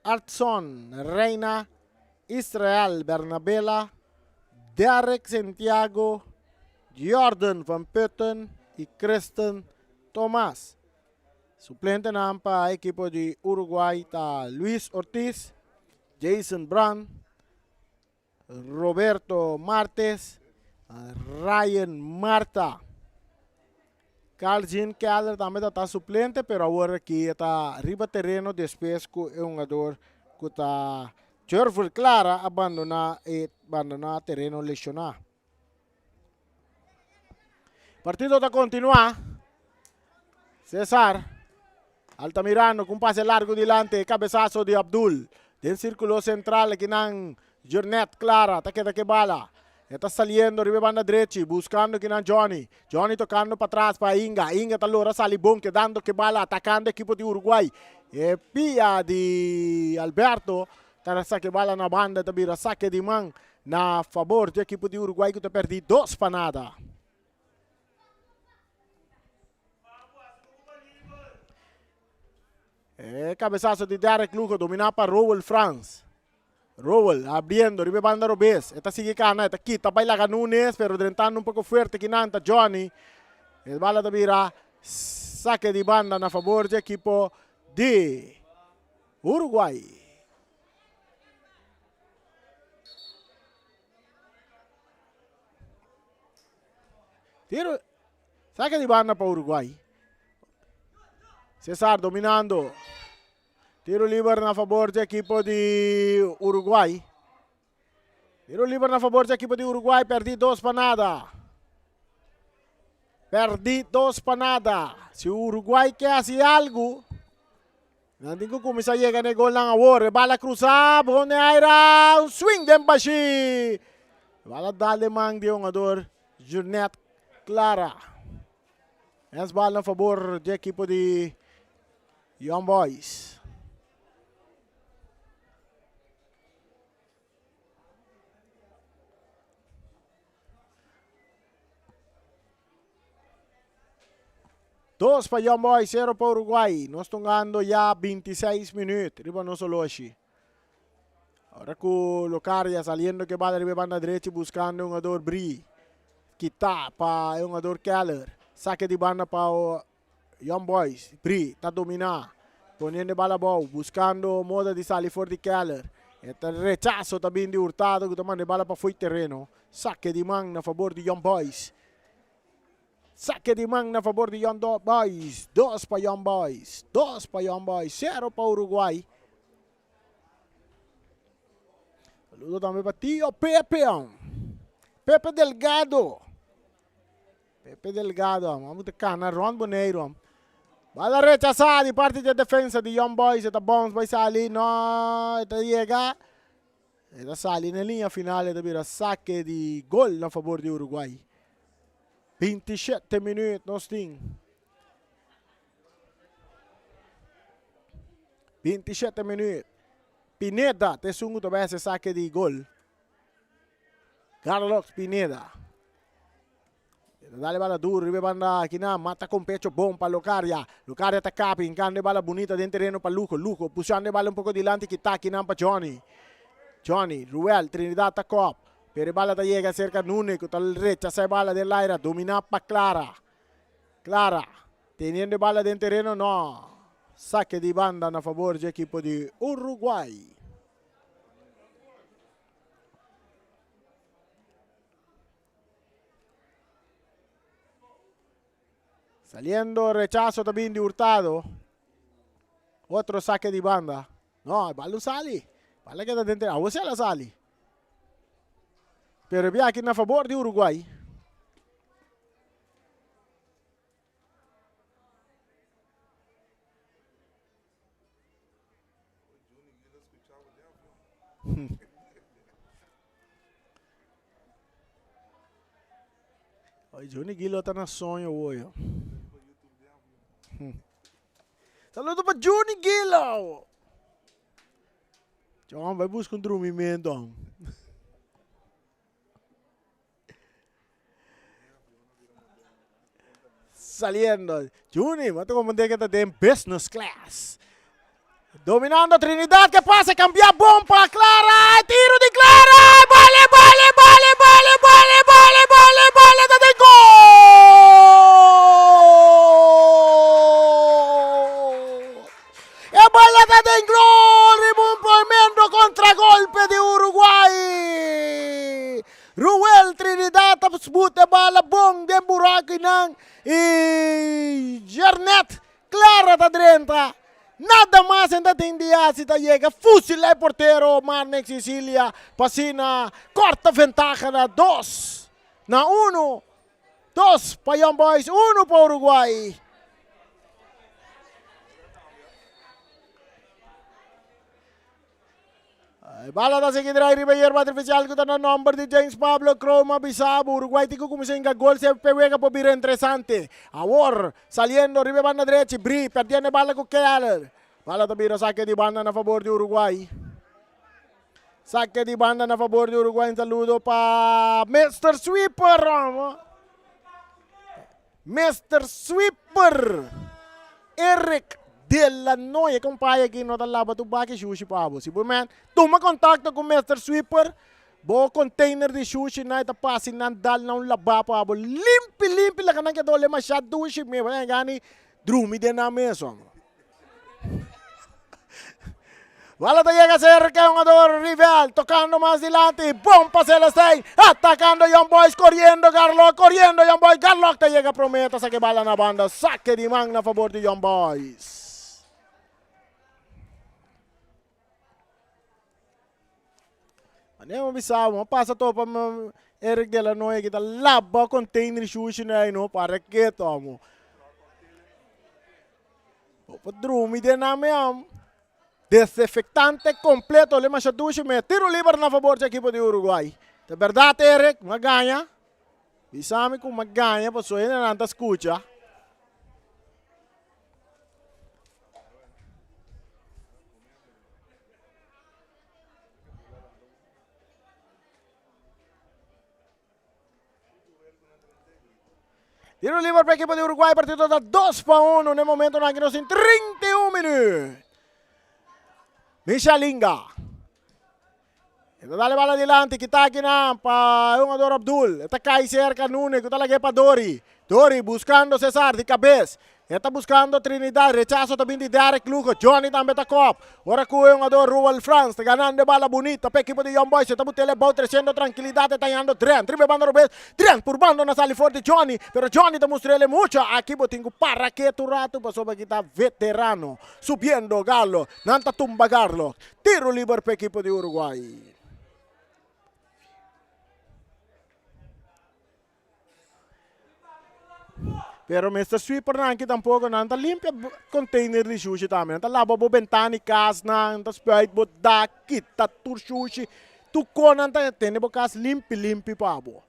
Artson Reina, Israel Bernabela, Derrick Santiago, Jordan van Putten y Kristen Thomas. Suplentenan pa ekipo di Uruguay ta Luis Ortiz, Jason Brand, Roberto Martes, Ryan Marta. Carl Jean Keller tambe ta ta suplente, pero awor aki e ta riba tereno despues ku e hungador ku ta Jervil Clara a bandona e bandona tereno lesioná. Partido ta continua. Cesar Altamirano con pase largo dilante. Cabezazo di Abdul. Den círculo central aquí nan Jornet Clara. Ta queda que bala. Está saliendo riba banda derecha, buscando aquí nan Johnny. Johnny tocando para atrás para Inga. Inga ta lora sali bon, quedando que bala, atacando equipo de Uruguay. E pia di Alberto. Ta saque bala na banda, ta bira saque di man na fabor di ekipo di Uruguay ku ta pèrdí 2-0. E kabesaso di Derek Lugo dominá pa Rowell Frans. Rowell abriendo riba e banda robes. E ta sigui kana, e ta kita bai laga Nunes, pero drentando un poko fuerte kinan ta Johnny. E bala ta bira sake di banda na fabor di ekipo di Uruguay. Tiro, saque di banda pa Uruguay. Cesar dominando. Tiro liber na favor di equipo di Uruguay. Tiro liber na favor di equipo di Uruguay. Perdi 2-0. Perdi 2-0. Si Uruguay ke hasi algo, nan tin ku kuminsá yega na e golnan awor. E bala krusá, bon den aira, un swing den bashí. E bala dal den man di e hungador Jurnet Clara. Es bal na fabor di ekipo di Young Boys. 2 pa Young Boys, 0 pa Uruguay. Nos tungando ya 26 minuut riba nos oloshi. Ora ku Locaria saliendo ke bala riba banda derechi buscando un jugador Bri. Kita pa e jugador Keller. Saque di banda pa Young Boys. Bri ta domina. Poniendo e bala abou. Buscando moda di sali for di Keller. E ta rechazo ta bin di Hurtado ku ta manda e bala pa fo'i tereno. Saque di man na fabor di Young Boys. Saque di man na fabor di Young Boys. 2 pa Young Boys. 2 pa Young Boys. 0 pa Uruguay. Saludo tambe pa Tio Pepe. Pepe Delgado. Pepe Delgado. Vamos te cana rond Boneiro. Bala rechazada di parte di defensa di Young Boys. Eta bounce by sali. No, eta llega. Eta sali na linha final. Eta bira saque di gol na favor di Uruguay. 27 minuut nos tin. 27 minuut. Pineda ta esun ku ta bai hasi sake di gol. Carlos Pineda. Ta dale bala duro riba e banda akina. Mata con pecho bon pa Locaria. Locaria ta kapi hinkando e bala bunita den tereno pa Lugo. Lugo pushando e bala un poko dilanti kita akinan pa Johnny. Johnny, Ruel, Trinidad ta kop. Pero e bala ta yega serka Nune ku ta rechasa e bala den laira. Domina pa Clara. Clara. Teniendo e bala den tereno no. Sake di banda na fabor dje ekipo di Uruguay. Saliendo rechazo ta bin di Hurtado. Otro sake di banda. No, e bal no sali. Bala keda den tereno. Awo si el a sali. Pero e biaha na fabor di Uruguay. Oye, Johnny Gilo ta na soño hoy. Saludo pa Johnny Gilo. John, vai busca un drumimento. Saliendo. Juni, mata como que ta den business class. Dominando Trinidad, que pase, cambia bom pa Clara, tiro de Clara, bale, bale, bale, bale, bale, bale, bale, bale, ta den gol! E bala ta den gol riba un tremendo contragolpe di Uruguay. Ruel Trinidad ta buta e bala bon den buraco einan y Jernet Clara ta drenta. Nada mas en ta tin di haci ta yega fusila e portero Marnix Cecilia pa asina corta ventaha na 2-1. Dos pa Young Boys, uno pa Uruguay. E bala ta sigui drai riba yerba artificial ku ta na nomber di James Pablo Kroma Bisabu. Uruguay tin ku kuminsá hinka gol si e wega por bira interesante. Awor, saliendo riba e banda drechi, Bri perdiendo e bala ku Keller. Bala ta bira sake di banda na fabor di Uruguay. Sake di banda na fabor di Uruguay. Un saludo pa Mr. Sweeper. Mr. Sweeper. Eric de la Noia. Compadre aki no ta laba tu baki shushi pa bo. Si bo men tuma contacto cu Mr. Sweeper, bo container di shushi na ta pasi nan dal na un laba pa bo. Limpi, limpi, laga nan keda ole masha dushi. Mi ba gani drumi den nan mes, hombre. Bala ta yega cerca jugador rival, tocando mas dilanti, bon pa Celestijn, atacando Young Boys, corriendo Garlock, corriendo Young Boys, Garlock ta yega prome, ta saque bala na banda, saque di man na favor di Young Boys. Manera mi bisa, mi pasa topa Eric de la Noia ki ta laba container shushi na no para keto amo. Bo por drumi den nan me am. Desinfectante completo le masha dushi me. Tiro liber na favor di equipo di Uruguay. Ta berdad Eric, mi a gaña. Bisa mi ku mi a gaña pasobra hendenan ta skucha. Tiro liber pa equipo di Uruguay, partido ta 2-1 na e momentonan aki nos tin 31 minuut. Michel Inga. E ta dale bala dilanti, kita akinan pa e hungador Abdul. E ta kai serka Nune ku ta lag'é pa Dori. Dori buskando Cesar di kabes. E ta buskando Trinidad. Rechaso ta bin di Derek Lugo. Johnny tambe ta kop. Ora ku e hungador Ruel Frans ta ganando e bala bunita pa ekipo di Young Boys. E ta but'el e bou tresiendo trankilidat. E ta yando Drent riba e banda robes. Drent purbando na sali for di Johnny. Pero Johnny ta mustr'el e mucha. Aki bo tin ku para ketu ratu pasobra aki ta veterano. Subiendo Garlo. Nan ta tumba Garlo. Tiro liber pa ekipo di Uruguay. Pero mester sweepernan aki tampoco, nan ta limpia container di shushi tambe. Nan ta laba bo bentana di cas nan, nan ta spuit bo dak, kita tur shushi, tur ko nan ta tene bo cas limpi limpi pa bo.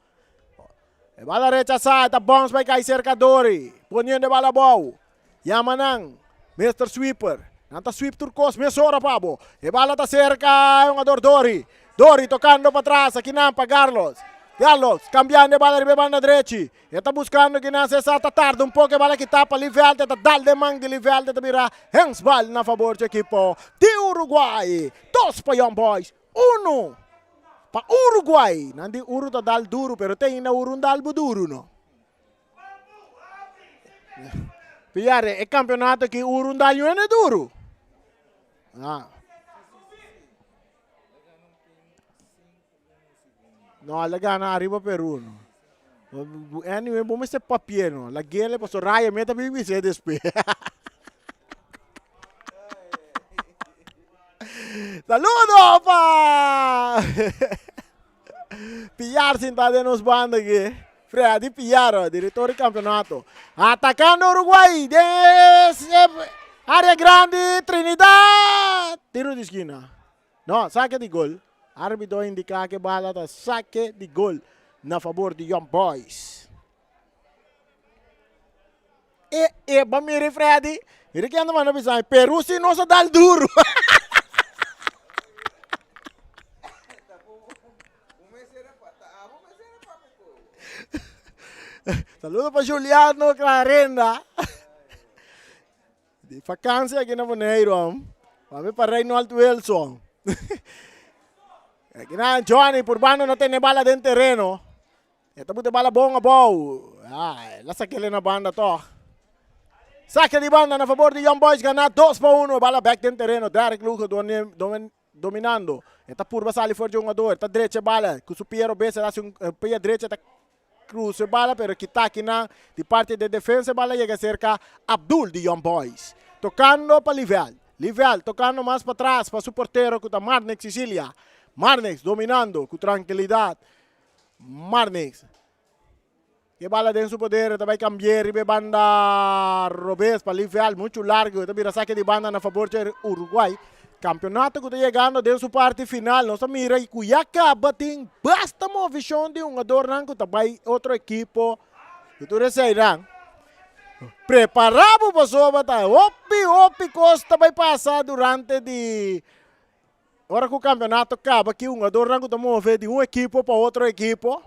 E bala rechasa, e ta bounce bai kai cerca Dori, poniendo e bala abou. Yama nan, Mister Sweeper. Nan ta sweep tur kos mesora pa bo. E bala ta serka e hungador Dori. Dori tokando patras, akinan pa Garlos. Garlos kambiando e bala riba e banda drechi. E ta buskando kinan Cesar ta tarda un poko e bala kita pa Livelte ta dal den man di Livelte ta bira handsbal na fabor dje ekipo di Uruguay. Dos pa Young Boys, unu pa Uruguay. Nan di Uru ta dal duru pero te ainda Uru un dal bo duru no. Pillare, e campeonato aki uru un dal yuene duru. Ah. No, el a gana ariba Peru no. Anyway, bo mester papia no. La gele paso raya meta bi bisé despues. Saludo pa Pillar sinta den nos banda aquí. Freddy Pillar, director di campeonato. Atacando Uruguay den área grandi Trinidad. Tiro di esquina. No, saque di gol. Arbitro a indica cu e bala ta saque di gol na favor di Young Boys. E, e, ba mira Freddy. Mira que anda manda bisa. Peru si no sa dal duro. Saludo pa Juliano Clarenda. Di vakantie aki na Boneiru am. Mami pa Reynold Wilson. Aki na Johnny purbando no tene bala den tereno. E ta buta bala bon abou. Ah, el a sakele na banda toch. Sake di banda na favor di Young Boys gana 2-1. Bala back den tereno. Derek Lugo dominando. E ta purba sali for di hungador. Ta drecha bala. Ku su pia robes e ta hasi un pia drecha ta Cruza e bala pero kita akinan di parti de defensa e bala yega cerca Abdul di Young Boys. Tocando pa Livel. Livel tocando mas patras pa su portero cu ta Marnix Cicilia. Marnix dominando cu trankilidad. Marnix e bala den su poder e ta bay cambie riba e banda robes pa Livel mucho largo e ta bira saque di banda na favor dje Uruguay. Campeonato cu ta yegando den su parti final nos ta mira cu ya caba tin basta movicion di hungadornan cu ta bay otro ekipo y tur eseynan. Prepara bo pasobra ta hopi hopi cos ta bay pasa durante di ora cu campeonato caba ki hungadornan cu ta move di un ekipo pa otro ekipo.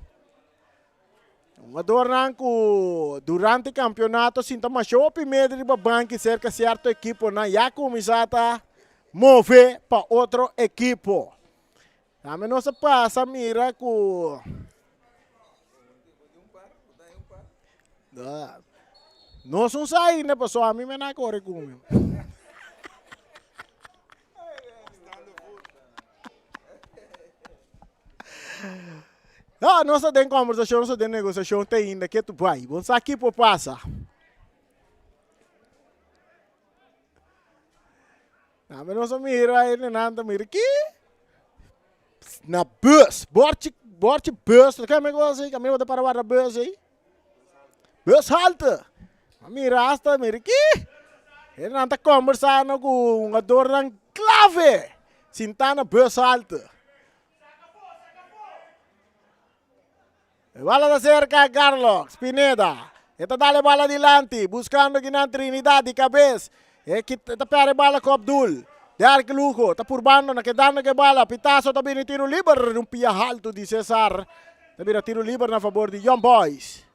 Hungadornan ku durante kampionato sinta masha hopi miedu riba banki serka sierto ekiponan ya kuminsá ta move pa otro ekipo. Tambe nos a pasa mira ku nos un sa ainda pasobra ami me na kore ku mi. No, nos ta den conversacion, nos ta den negociacion te ainda ke tu bai. Bon sa ki por pasa. Tambe nos a mira e nenan ta mira ki na bus, borchi, borchi bus, ta keme cosa ei, kaminda bo ta para warda bus ei. Bus halte. A mira hasta mira ki e nan ta conversando ku hungadornan clave sintá na bus halte. E bala ta cerca Garlox Pineda. E ta dal e bala dilanti, buscando kinan Trinidad di cabes. E ta perde e bala cu Abdul. Derek Lugo ta purbando na kedando cu e bala. Pitazo ta bini tiro liber. Un pia halto di Cesar. Ta bira tiro liber na favor di Young Boys.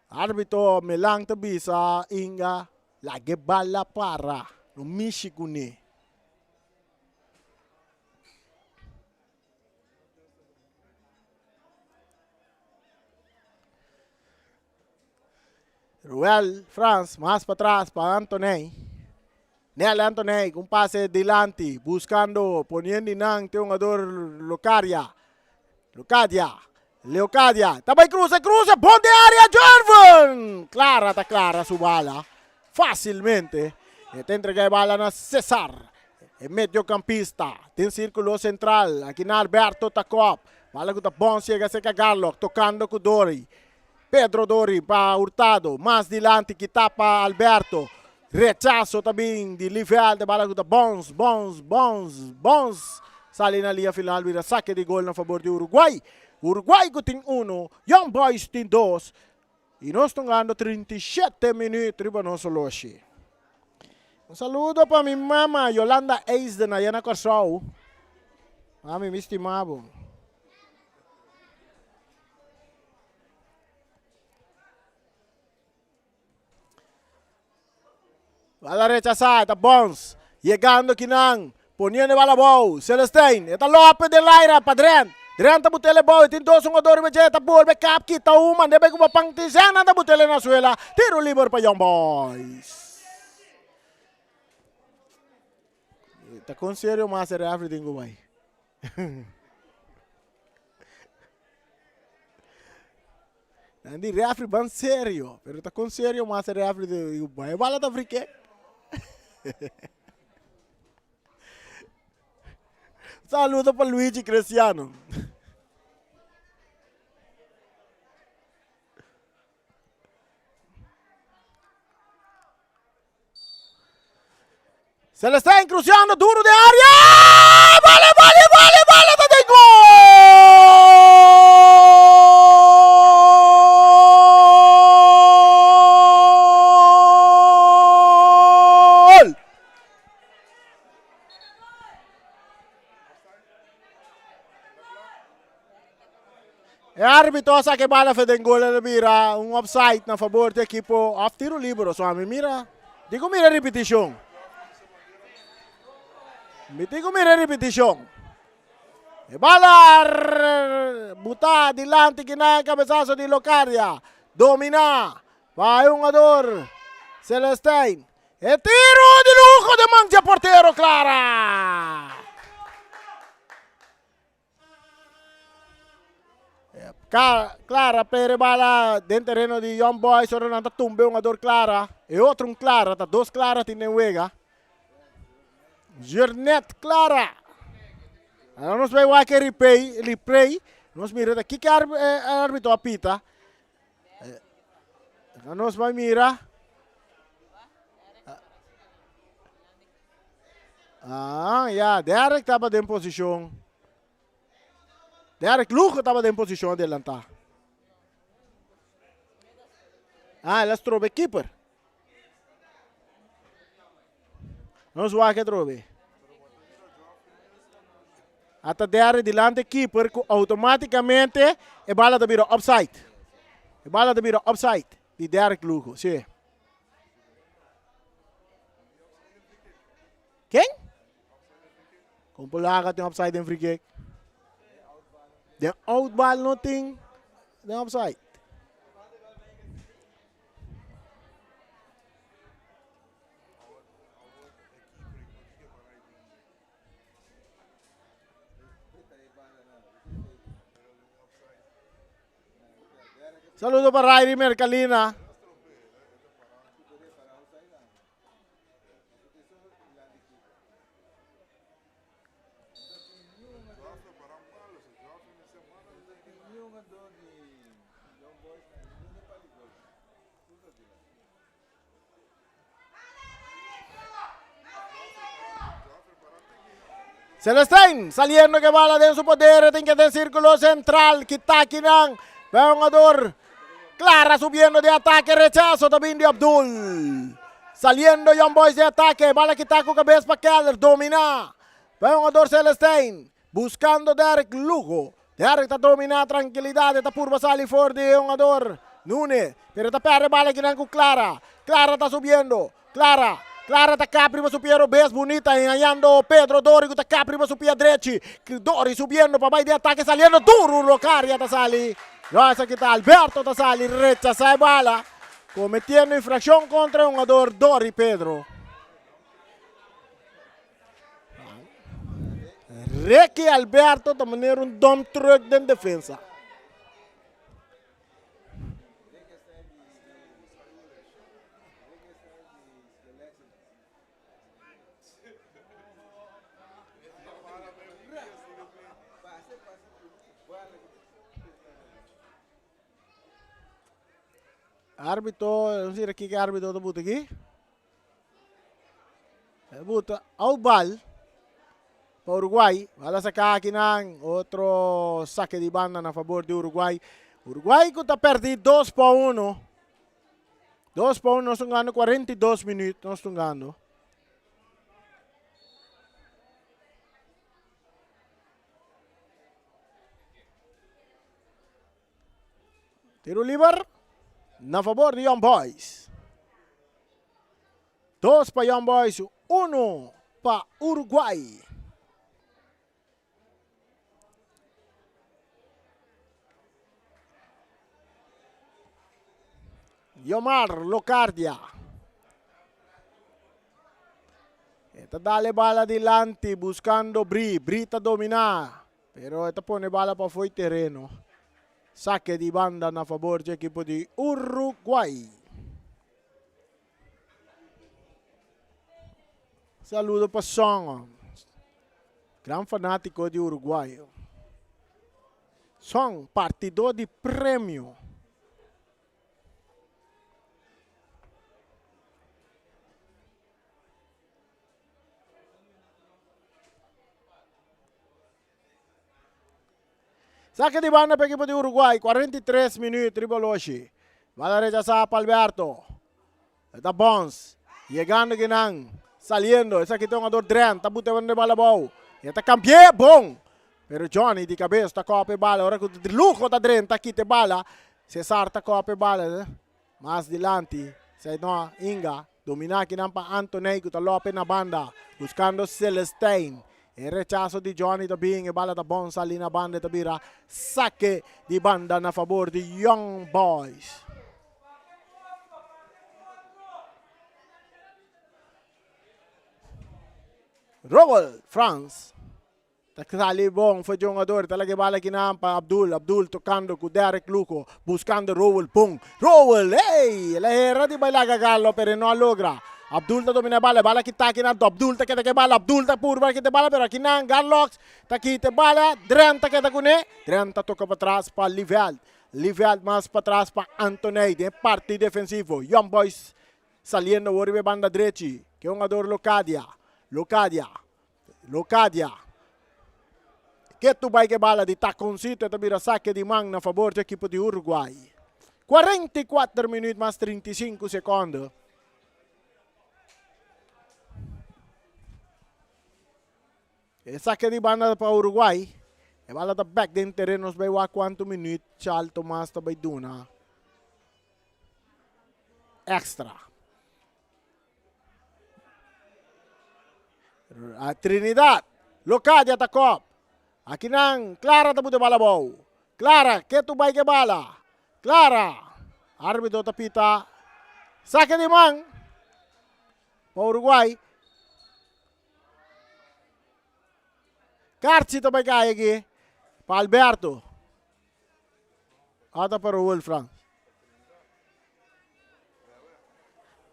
Arbitro Melan ta bisa Inga laga e bala para. No mishi cune. Ruel Frans mas patras pa Antoney. Nel Antoney con pase dilanti buscando poniendo nan te jugador Locaria. Locadia. Leocadia. Ta bay cruza, cruza, bon de área, Jorven! Clara ta clara su bala. Fácilmente. E ta entrega e bala na Cesar. E mediocampista den círculo central. Aki na Alberto Takop. Bala ku ta bon ciega cerca Garlock. Tocando ku Dori. Pedro Dori pa Hurtado. Mas dilanti kita pa Alberto. Rechazo ta bin di Lieveld. Bala ku ta bons, bons, bons, bons. Sali na liña final bira saque di gol na favor di Uruguay. Uruguay ku tin uno, Young Boys tin dos. Y nos ta hungando 37 minuut riba nos oloshi. Un saludo pa mi mama Yolanda Eisden allá na Kòrsou. Mami, mi stima bo. Bala rechasá, ta Bons. Yegando kinan, poniendo e bala abou. Celestijn, e ta Lopez den laira pa Drent. Drenta butele bou, e tin dos hungador riba dje, ta bolbe kap kita un, manda e bai ku bapan tin sèn nan ta butele na suela, tiro liber pa Young Boys. Ta kon serio mas e refri tin ku bai. Nan di refri ban serio, pero ta kon serio mas e refri tin ku bai. E bala ta free kick. Saludo pa Luigi Cristiano. Celestijn cruzando duro de área. Bala, bala, bala, bala, ta den gol! E arbitro a saca e bala fe den gol el bira un offside na favor di equipo of tiro libero. So ami mira, digo mira repeticion. Mi digo mira repeticion. E bala buta dilanti kinan cabezazo di Locadia. Domina pa e hungador Celestijn. E tiro di luho den man dje portero Clara. Clara pere bala den tereno di Young Boys ora nan ta tumbe un ador Clara. E otro un Clara, ta dos Clara tin den wega. Jurnet Clara. Ahora nos bay wak e replay, replay. Nos mira ta kiko arbitro a pita. Nos bay mira. Ah, ya, Derek taba den posicion. Derek Lugo taba den posicion adelantá. Ah, el a strobe keeper. Nos wak atrobe. Ata Derek dilante keeper ku automáticamente e bala ta bira offside. E bala ta bira offside di Derek Lugo, sí. Ken? Kon por laga tin offside den free kick? Den outbal no tin den offside. Saludo pa Rairi Mercalina. Celestijn saliendo que bala den su poder, tin que den círculo central, kita kinan, jugador Clara subiendo de ataque, rechazo también de Abdul. Saliendo Young Boys de ataque, bala kita con cabeza para Keller, domina. Jugador Celestijn, buscando Derek Lugo. Derek ta domina tranquilidad, ta purba sali for di jugador Nune, pero ta perde bala kinan cu Clara. Clara ta subiendo, Clara, Clara ta cap riba su pia robes, bunita engañando Pedro Dori cu ta cap riba su pia drechi. Dori subiendo pa bay di ataque saliendo duro Locaria ta sali. No esaki ta Alberto ta sali rechasa e bala cometiendo infraccion contra e hungador Dori Pedro. Ricky Alberto ta manera un dump truck den defensa. Arbitro, no sé kiko arbitro ta buta aki. E buta out bal pa Uruguay. Bala saca aki nan. Otro saque di banda na favor di Uruguay. Uruguay cu ta perdi 2 pa 1. 2 pa 1 nos ta hungando 42 minuut nos ta hungando. Tiro liber na favor di Young Boys. 2 pa Young Boys, 1 pa Uruguay. Yomar Locardia. E ta dal e bala dilanti buscando Bri. Bri ta domina, pero e ta pone bala pafo e tereno. Saque di banda na fabor dje ekipo di Uruguay. Saludo pa Song, gran fanatico di Uruguay. Song, partidor di premio. Saque di banda pa equipo di Uruguay, 43 minuut riba oloshi. Bala rechasa pa Alberto. Ta Bons, yegando kinan, saliendo. Esaki ta hungador Drent, ta buta e bala abou. E ta cambi'é, bon! Pero Johnny di cabes ta copa e bala. Ora cu Lugo ta drenta, kita e bala. Cesar ta copa e bala. Mas dilanti, Saidnoa Inga domina akinan pa Antoney cu ta lope na banda, buscando Celestijn. E rechaso di Johnny ta bin, e bala ta bon sali na banda, e ta bira sake di banda na fabor di Young Boys. Roel Frans. Ta sali bon for djongador, ta laga e bala kinan pa Abdul, Abdul tocando cu Derrick Luco, buscando Roel, pum, Roel, ey! El a hera di bay laga Gallo, pero e no a logra. Abdul ta domina e bala, e bala kita kinan, Abdul ta keda cu e bala, Abdul ta purba kita e bala, pero akinan Garlox ta kita e bala, Drent ta keda cune, Drent ta toca patras pa Lieveld, Lieveld mas patras pa Antoney den e parti defensivo, Young Boys saliendo awor riba e banda drechi, ke hungador Locadia, Locadia. Locadia. Ketu bai ke bala di taconcito e ta bira sake di man na fabor dje ekipo di Uruguay. 44 minuut mas 35 seconde. E sake di banda pa Uruguay. E bala ta back den tereno nos bai wak cuanto minuut Charles Tomas ta bai duna extra. Trinidad, Locadia ta kop. Akinan Clara ta buta e bala abou. Clara, ke tu bai ke bala? Clara, arbitro ta pita sake di man pa Uruguay. Karchi ta bai kai aki pa Alberto. Ata pa Raul Frans.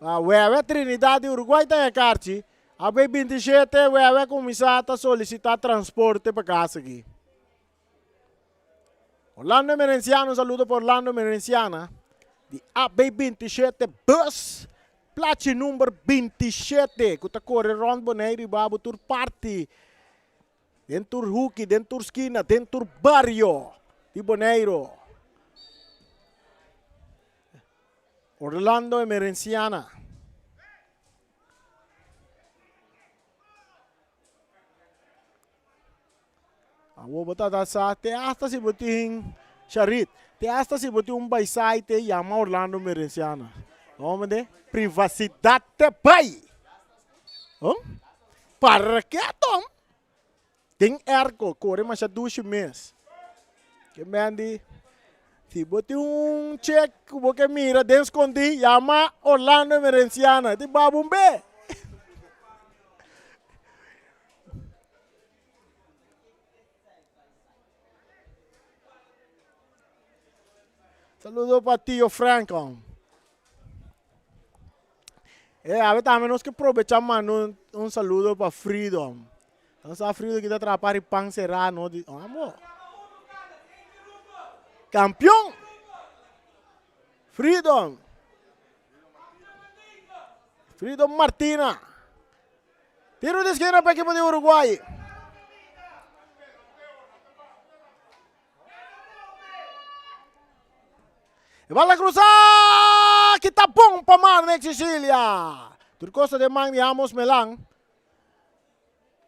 Ah, Wewe Trinidad di Uruguay ta e karchi. A bay 27 Wewe kuminsá ta solisitá transporte pa kas aki. Orlando Emerenciano, un saludo pa Orlando Emerenciana di AB 27 bus plachi number 27 ku ta kore rònt Boneiru i babo tur parti. Den tur huki, den tur skina, den tur bario di Boneiru. Orlando Emerenciana. Awor bo ta sa te hasta si bo tin Charit, te hasta si bo tin un baisai te yama Orlando Emerenciana. No mende? Privacidad te bai. Huh? Para ke Tom? Den airco, kore masha dushi mes. Ke men di, si bo tin un chek ku bo ke mira den skondí, yama Orlando Emerenciana, e tin babu un be. Saludo pa tio Franco. E awe tambe nos ke probecha manda un, un saludo pa Freedom. Nos sa Freedom kita traha pari pan serrano di amo. Campeón. Freedom. Freedom Martina. Tiro di esquina pa equipo di Uruguay. E bala cruza, kita bon pa Marnex Cecilia. Tur cosa de man di Amos Melan.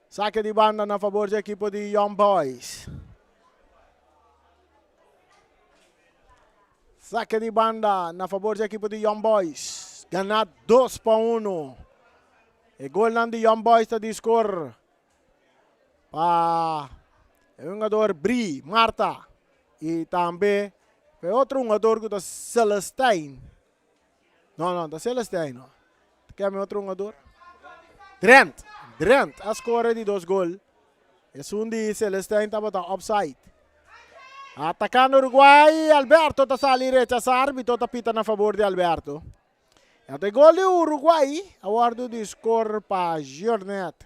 Saque di banda na favor di equipo di Young Boys. Saque di banda na favor di equipo di Young Boys. Gana 2 pa 1. E golnan di Young Boys ta di score pa e hungador Bri Marta y tambe pa e otro hungador cu ta Celestijn. No, no, ta Celestijn no. Ta keme otro hungador. Drent, Drent a score di dos gol. Esun di Celestijn tabata offside. Atacando Uruguay, Alberto ta sali rechasa, arbitro ta pita na favor di Alberto. E ta gol di Uruguay a wordo di score pa Jornet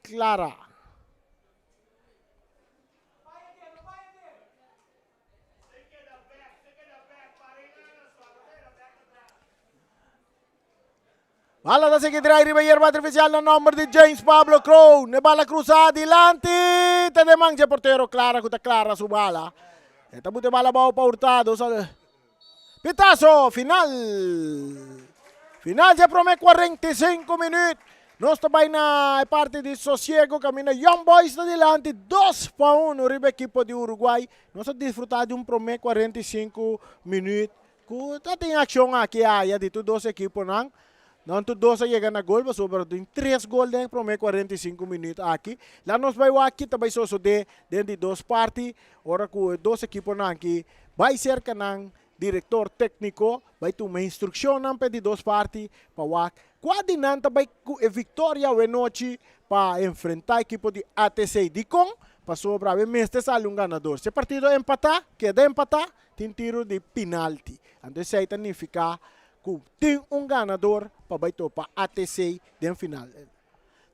Clara. Bala ta sigui drai riba yerba artificial na nomber di James Pablo Kroon. E bala cruza dilanti. Ta den man dje portero Clara cu ta clara su bala. E ta buta e bala abao pa Hurtado. Pitazo final. Final dje prome 45 minuut. Nos ta bai na e parti di sosiego caminda Young Boys ta dilanti 2-1 riba ekipo di Uruguay. Nos a disfruta di un prome 45 minuut cu ta tin accion aki aya di tur dos ekiponan. Nan tur dos a yega na gol pasobra tin tres gol den e prome 45 minuut aki. La nos bai wak ki ta bai sosode den di dos parti ora cu e dos ekiponan aki bai cerca nan director tecnico bai tuma instruccionnan pa e di dos parti pa wak cua di nan ta bai cu e victoria awenochi pa enfrenta ekipo di ATC. Dicon? Pasobra awe mester sali un ganador. Si e partido empata, keda empata, tin tiro di pinalti. Anto esey ta nifica cu tin un ganador pa bay topa ATC den final.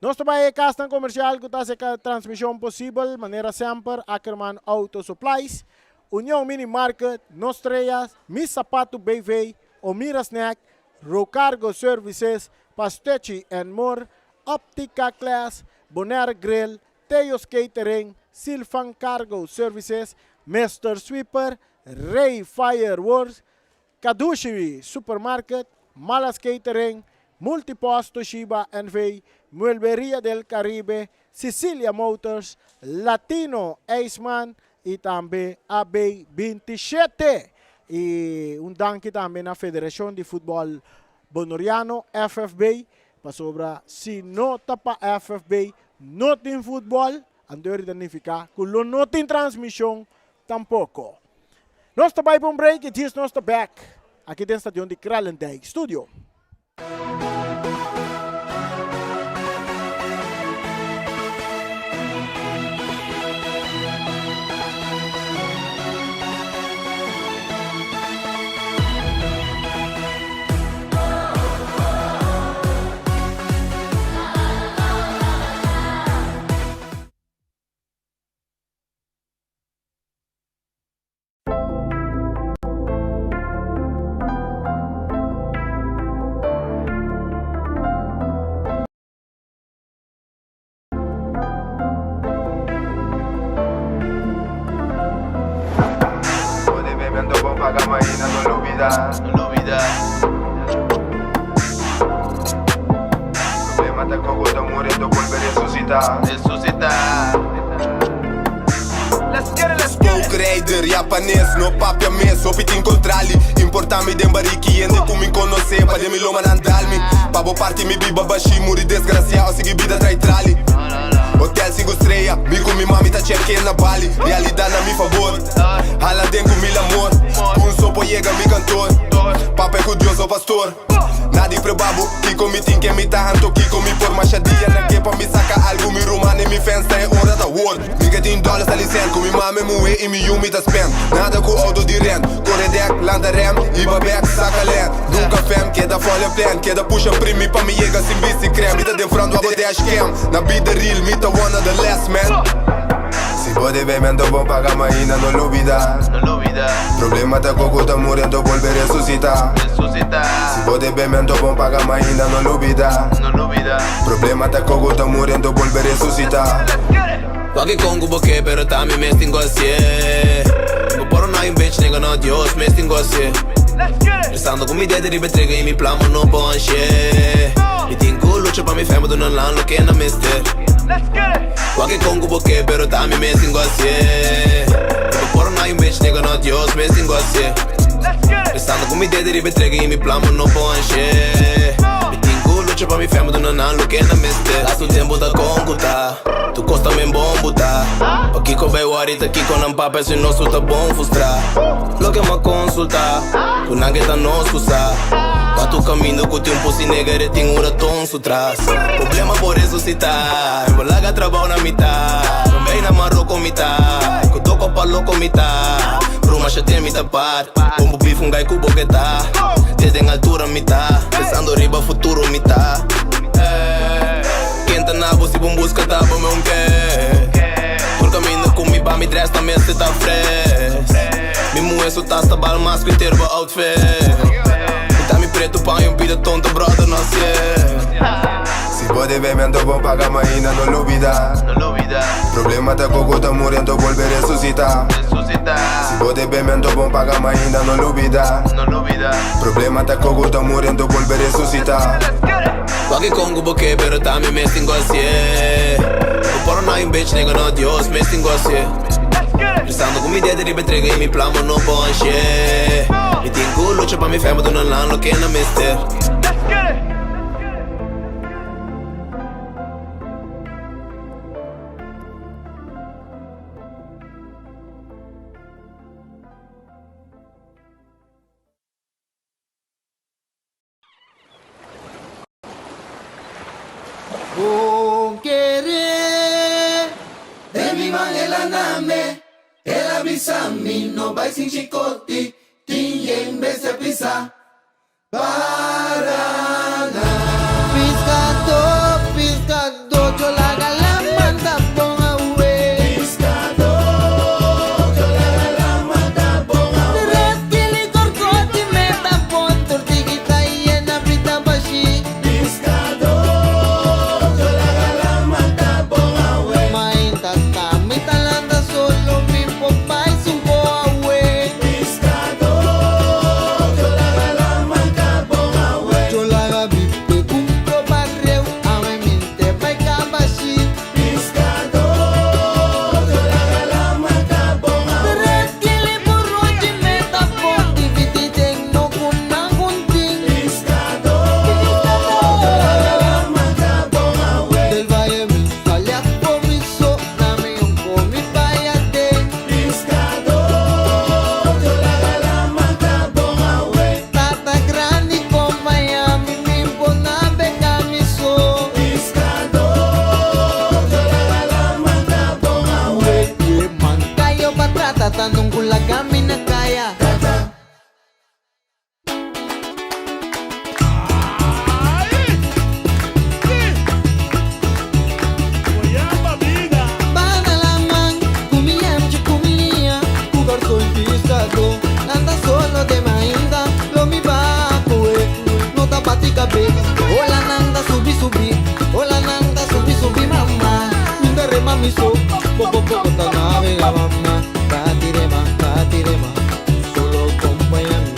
Nos ta bay e casnan comercial cu ta haci e transmision posibel, manera semper, Ackerman Auto Supplies, Union Mini Market, Nos Treas, Mi Zapato BV, Omira Snack, Rocargo Services, Pastechi and More, Optica Class, Bonaire Grill, Theo's Catering, Silvan Cargo Services, Mister Sweeper, Ray Fireworks, Kadushi Supermarket, Malas Catering, Multipost Toshiba NV, Muelberia del Caribe, Sicilia Motors, Latino IJsman y tambe AB 27. Y un danki tambe na Federacion di Futbol Bonoriano, FFB, pasobra si no ta pa FFB no tin futbol, anto ta nifica cu lo no tin transmision tampoco. Nos ta bay pa un break y djis nos ta back aki den stadion di Kralendijk Studio. Spookrijder, Japanes, no papia mes, hopi tin kontrali Importa mi den bariki, hende ku mi konosé Pa den mi loma nan dal mi Pa bo parti mi biba bashí, muri desgrasiá o sigui bida trai trali Hotel sinku strea, mi ku mi mami ta chèk'é na Bali Realidat na mi fabor, hala den ku mil amor Ku un so por yega mi kantor, papia ku Dios o pastor Nadi prueba bo, kiko mi tin ke mi ta anto kiko mi por Masha dia nan ke pa mi saka algu mi ruman i mi fans ta e ora ta wor Mi ke tin dòler sali sèn ku mi mame muhé i mi yu mi ta spend Nada ku outo di rent, kore dèk, lanta rèm, hiba bèk, saka lèn Nunka fèm, keda fòl e plan, keda pusha primi pa mi yega sin bisti krèm Mi ta den front wak bo dash cam, na bida real mi ta one of the last man Si bo debe mi anto bo paga ma ainda no lubida Problema ta cu cu ta muri anto bolbe resucita Si bo debe mi anto bo paga ma ainda no lubida Problema ta cu cu ta muri anto bolbe resucita. Wak e con cu bo ke pero ta mi mes tin cu hacié Bo por no hay un bitch nigga no Dios mes tin cu hacié Pensando cu mi dede riba e trigger y mi plan bo no por hacié Mi tin cu lucha pa mi fam duna nan loke nan mester Wak e con cu bo ke pero ta mi mes tin cu hacié Bo por no hay un bitch nigga no Dios mes tin cu hacié Pensando cu mi dede riba e trigger y mi plan bo no por hacié Mi tin cu lucha pa mi fam duna nan loke nan mester Laatste tempo ta con cu ta. Tu kos ta men bon buta. Pa kiko bai wari ta kiko nan papia si nos su ta bon frustra. Loke m'a konsulta ku nan ke ta nos ku sa. Pa tu. Tu caminho com tempo se nega, tem um raton su tras. Problema por ressuscitar, vou largar trabalho na mitad. Também na marroco mitad, com toco pa loco mitad. Bruma já tem mitad par, bombo bife um gai com boquetá. Desde em altura mitad, pensando riba futuro mitad. Quem tá na bolsa e bom busca tá bom meu que. Por caminho com mi ba mi dress na mesa tá fresh. Mi mulher só tá sta bal mas que ter outfit. Mi tá mi preto pa um pida tonto brother não se. Si pode ver, me ando bom pagar, mas ainda não lubida. No olvida, Problema tá coco, tá morrendo, volver a ressuscitar. ressuscitar. Si pode ver, me ando bom pagar, mas ainda não lubida. No olvida. Problema tá coco, tá morrendo, volver a ressuscitar. Waki Congo boke, pero tá mi mesting gosie. O poro na um bitch nigga no Dios mesting gosie. Pensando com mi dedo riba entrega e mi plamo no bonche. Mi tingo lucha pa mi fama do no lano que na mister. Bon querer De mi mangelaname El avisa mi no vai sin chicote Tinha vez de pisar Paraná. Piscador, piscador, yo la gala manda bon awe. Piscador, yo la gala manda bon awe. Reskili korkoti meta bon tortiguita y en aprita bashi. Piscador, yo la gala manda bon awe. Mainta ta mi talanda solo mi popa y su awe. Piscador, yo la gala manda bon awe. Yo la gabi cumplo barreu, ame minte pa kabashi. Piscador, yo la gala manda bon awe. Reskili burrochi meta bon dividi no kunangunting. Piscador, yo la gala manda bon awe. Del valle mi sale a comiso, nami un comi payate. Piscador, yo la gala manda bon awe. Tata grande con Miami, mi impona camiso. Piscador, yo la gala manda bon awe. Mancayo patrata, tanong kula kami na kaya. Banalaman, kumiyam chukumiya, jugar soy piscador. Anda solo de mainda, lo mi baco, no tapati cabe. Hola nanda subi subi, hola nanda subi subi mamá. Minda rema miso, poco poco ta navega mamá. Katirema, katirema, solo acompáñame.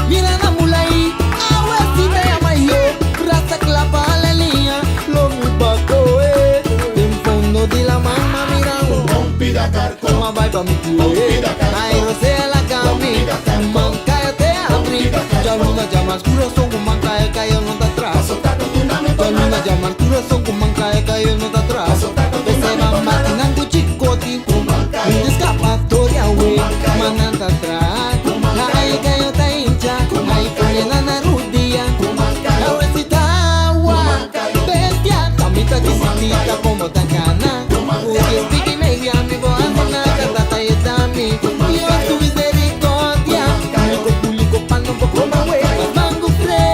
Mira na mulai, awa sita ya mayo, rasa clapa la línea, lo mi paco En fondo de la mamá mira Toma vai pa mi cue, ay rosea la cami, manca te abri, ya luna llama corazón con manca el cayo no está atrás. Ya luna llama corazón con manca el cayo no está atrás. Ese mamá tinango chicoti, un escapatoria we, mananta atrás. Ay cayo ta hincha, ay cayo na rudia, la agua, bestia, tamita chisitita como tan cana. Porque speaking media mi voz na tata y tami. Yo tu misericordia, público público pano poco más mango fresh.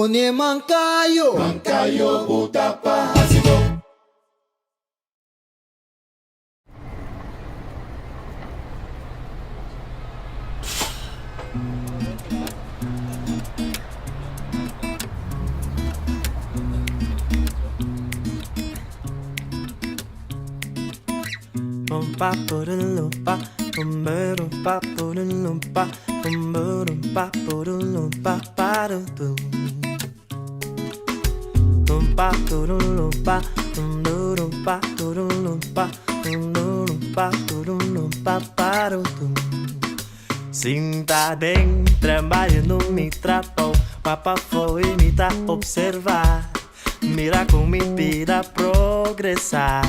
Pone mankayo. Mankayo buta pa hasi bo. Sinta den trambayo mi trapo Papa foi mi ta observa Mira con mi vida progresar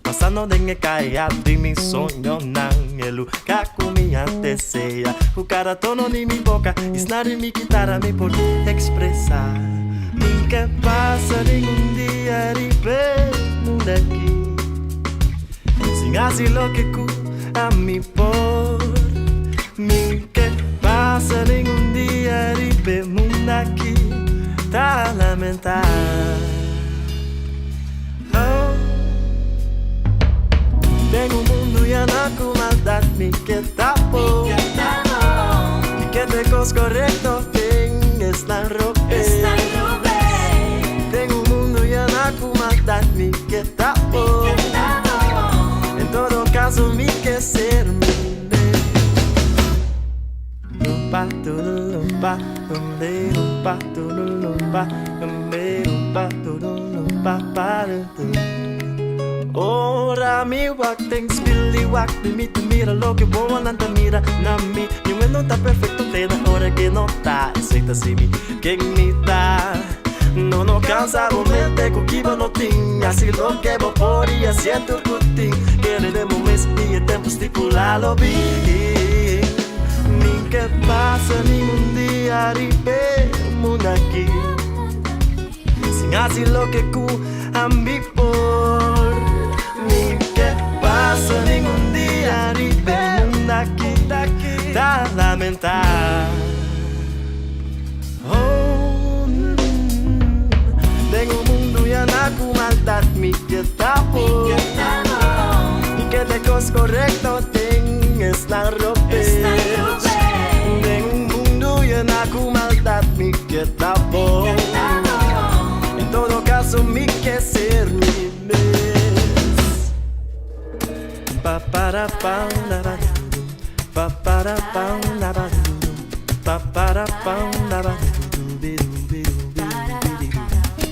Pasando den e caya di mi soñonan E lugar cu mi a desea Cu cada tono di mi boca Y snaar di mi guitarra mi por expresa Mi ke pasa ningun dia riba e mundo aki Sin haci loke cu ami por Mi ke pasa ningun dia riba e mundo aki Ta lamenta Oh Den un mundo yena cu maldad mi ke ta bon Mi ke ta e cos corecto den esnan robes Den un mundo yena cu maldad mi ke ta bon En todo caso mi ke ser mi mes Lumpa, tululumpa, lumbe, lumpa, tululumpa, lumbe, lumpa, tululumpa, pa, du, du. Ora mi wak den spiel i wak di mi ta mira loke wowonan ta mira na mi. Niun e no ta perfecto te na ora ke no ta. Esei ta si mi ken mi ta. No no cansa bo mente cu ki bo no tin. Haci loke bo por i hacié tur cu tin. Kere den bo mes i e tempo stipula lo bin. Mi ke pasa ningun dia riba e mundo aki. Sin haci loke cu ami por. Mi ke pasa ningun dia riba e mundo aki ta lamenta. Oh, Den un mundo yena cu maldad mi ke ta bon. Mi ke ta e cos corecto den esnan robes. Den un mundo yena cu maldad mi ke ta bon. En todo caso mi ke ser mi mes. Pa para pa la ba du pa para pa la ba du pa para pa la ba du bi du bi du bi du bi du.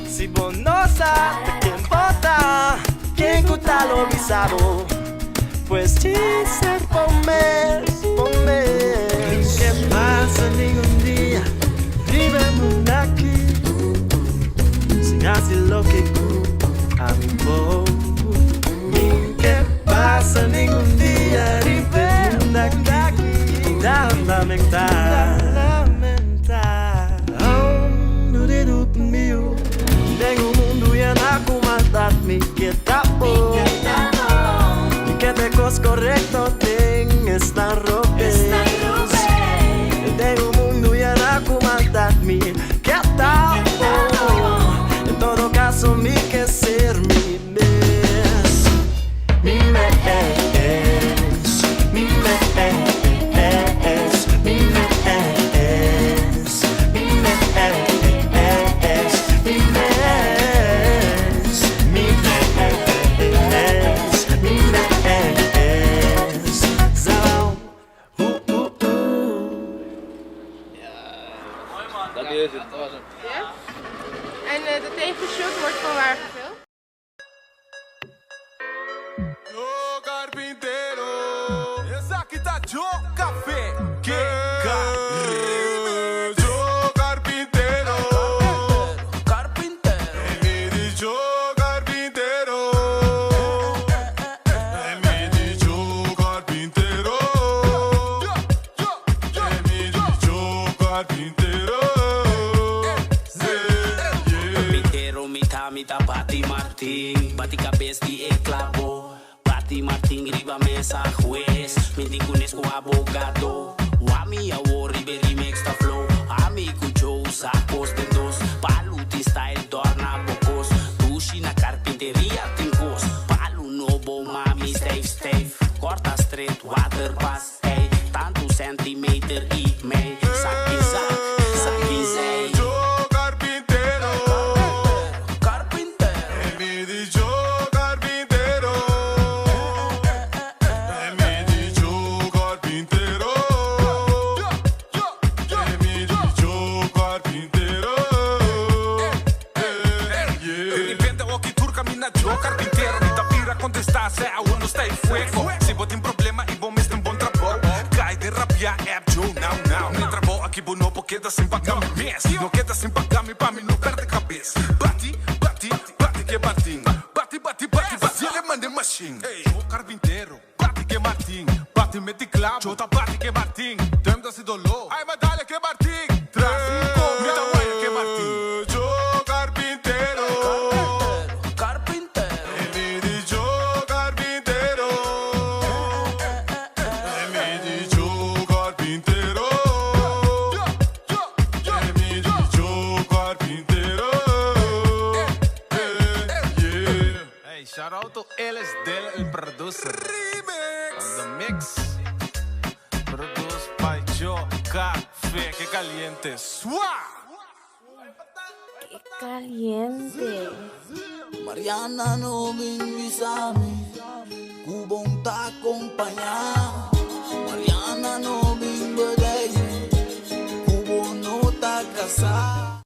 Si bo no sa ta ken bo ta, ken ku ta lo bisa bo? Pues djis ser bo mes, bo mes. Mi ke pasa ningun dia riba e mundu aki sin hasi loke ku ami por. Mi ke pasa ningun dia riba e mundu aki ta lamenta. Den un mundu yena ku maldad mi ke ta bon. Mi ke ta e kos korekto den esnan robes. Den un mundu yena ku maldad mi ke ta bon. En todo caso mi ke ser mi mes. Mi mes, mi mes, mi mes, mi mes, mi mes, mi mes, mi mes. Zo, oeh, oeh, oeh. Dat is het. Dat was hem. Ja? En eh, de tegenshot wordt van waar gefilmd? Yo Carpintero. Esaki ta Joe Café. Ke Joe Carpintero. Carpintero. Mi di Joe Carpintero. Mi di Joe Carpintero. Mi di Joe Carpintero. Carpintero, mi ta, mi ta bati martin. Bati cabes di e clavo. Bati martin riba mesa hues. Mi tin cunes cu abogado. Wami awor riba remix ta flow. Ami cu Joe sa cos den. Waterpas, ey, tantu centimeter i mei. Saki zak, saki zei. Yo carpintero. Carpintero. E mi di yo carpintero. E mi di yo carpintero. E mi di yo carpintero. De repente oki tur camina yo carpintero. Mi ta bira contesta sea awo no sta e fuego. Si bo tin problema y bo mester un bon trabou, cay den Rabia app yo now now. Mi trabou aki bo no por keda sin paga mi mes. No keda sin paga mi pa mi no perde cabes. Bati, bati, bati ke Martin. Bati, bati, bati, bati ele mande machine. Yo carpintero, bati ke Martin. Bati meti clavo, yo ta bati ke Martin. Tem ta si dolor, ay ma dale ke Martin. Tras mi ta waya ke Martin. Yo carpintero. Carpintero. E mi di yo carpintero. E mi di yo carpintero. E mi di yo carpintero. Yeah. Hey, shout out to Ellis Del, el producer. Remix. On the mix. Produced by Joe Café. Que caliente. ¡Sua! Qué caliente. Mariana no bin bisami, ku bo n'ta kompañá. Mariana no bin bedei, ku bo no ta kasá.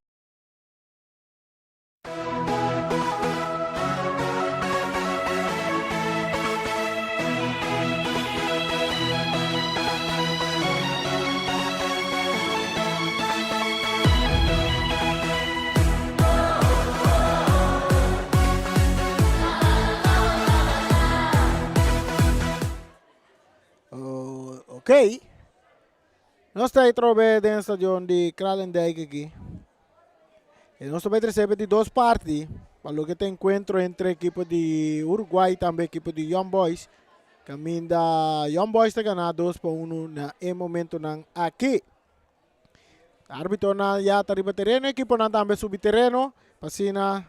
Ok. Nos ta trobe den stadion di Kralendijk aki. I nos ta bai trese di dos parti pa loke ta enkuentro entre ekipo di Uruguay i tambe ekipo di Young Boys. Kaminda Young Boys ta gana 2-1 na e momentonan aki. Arbitonan ya ta riba tereno, ekiponan tambe subi tereno pa asina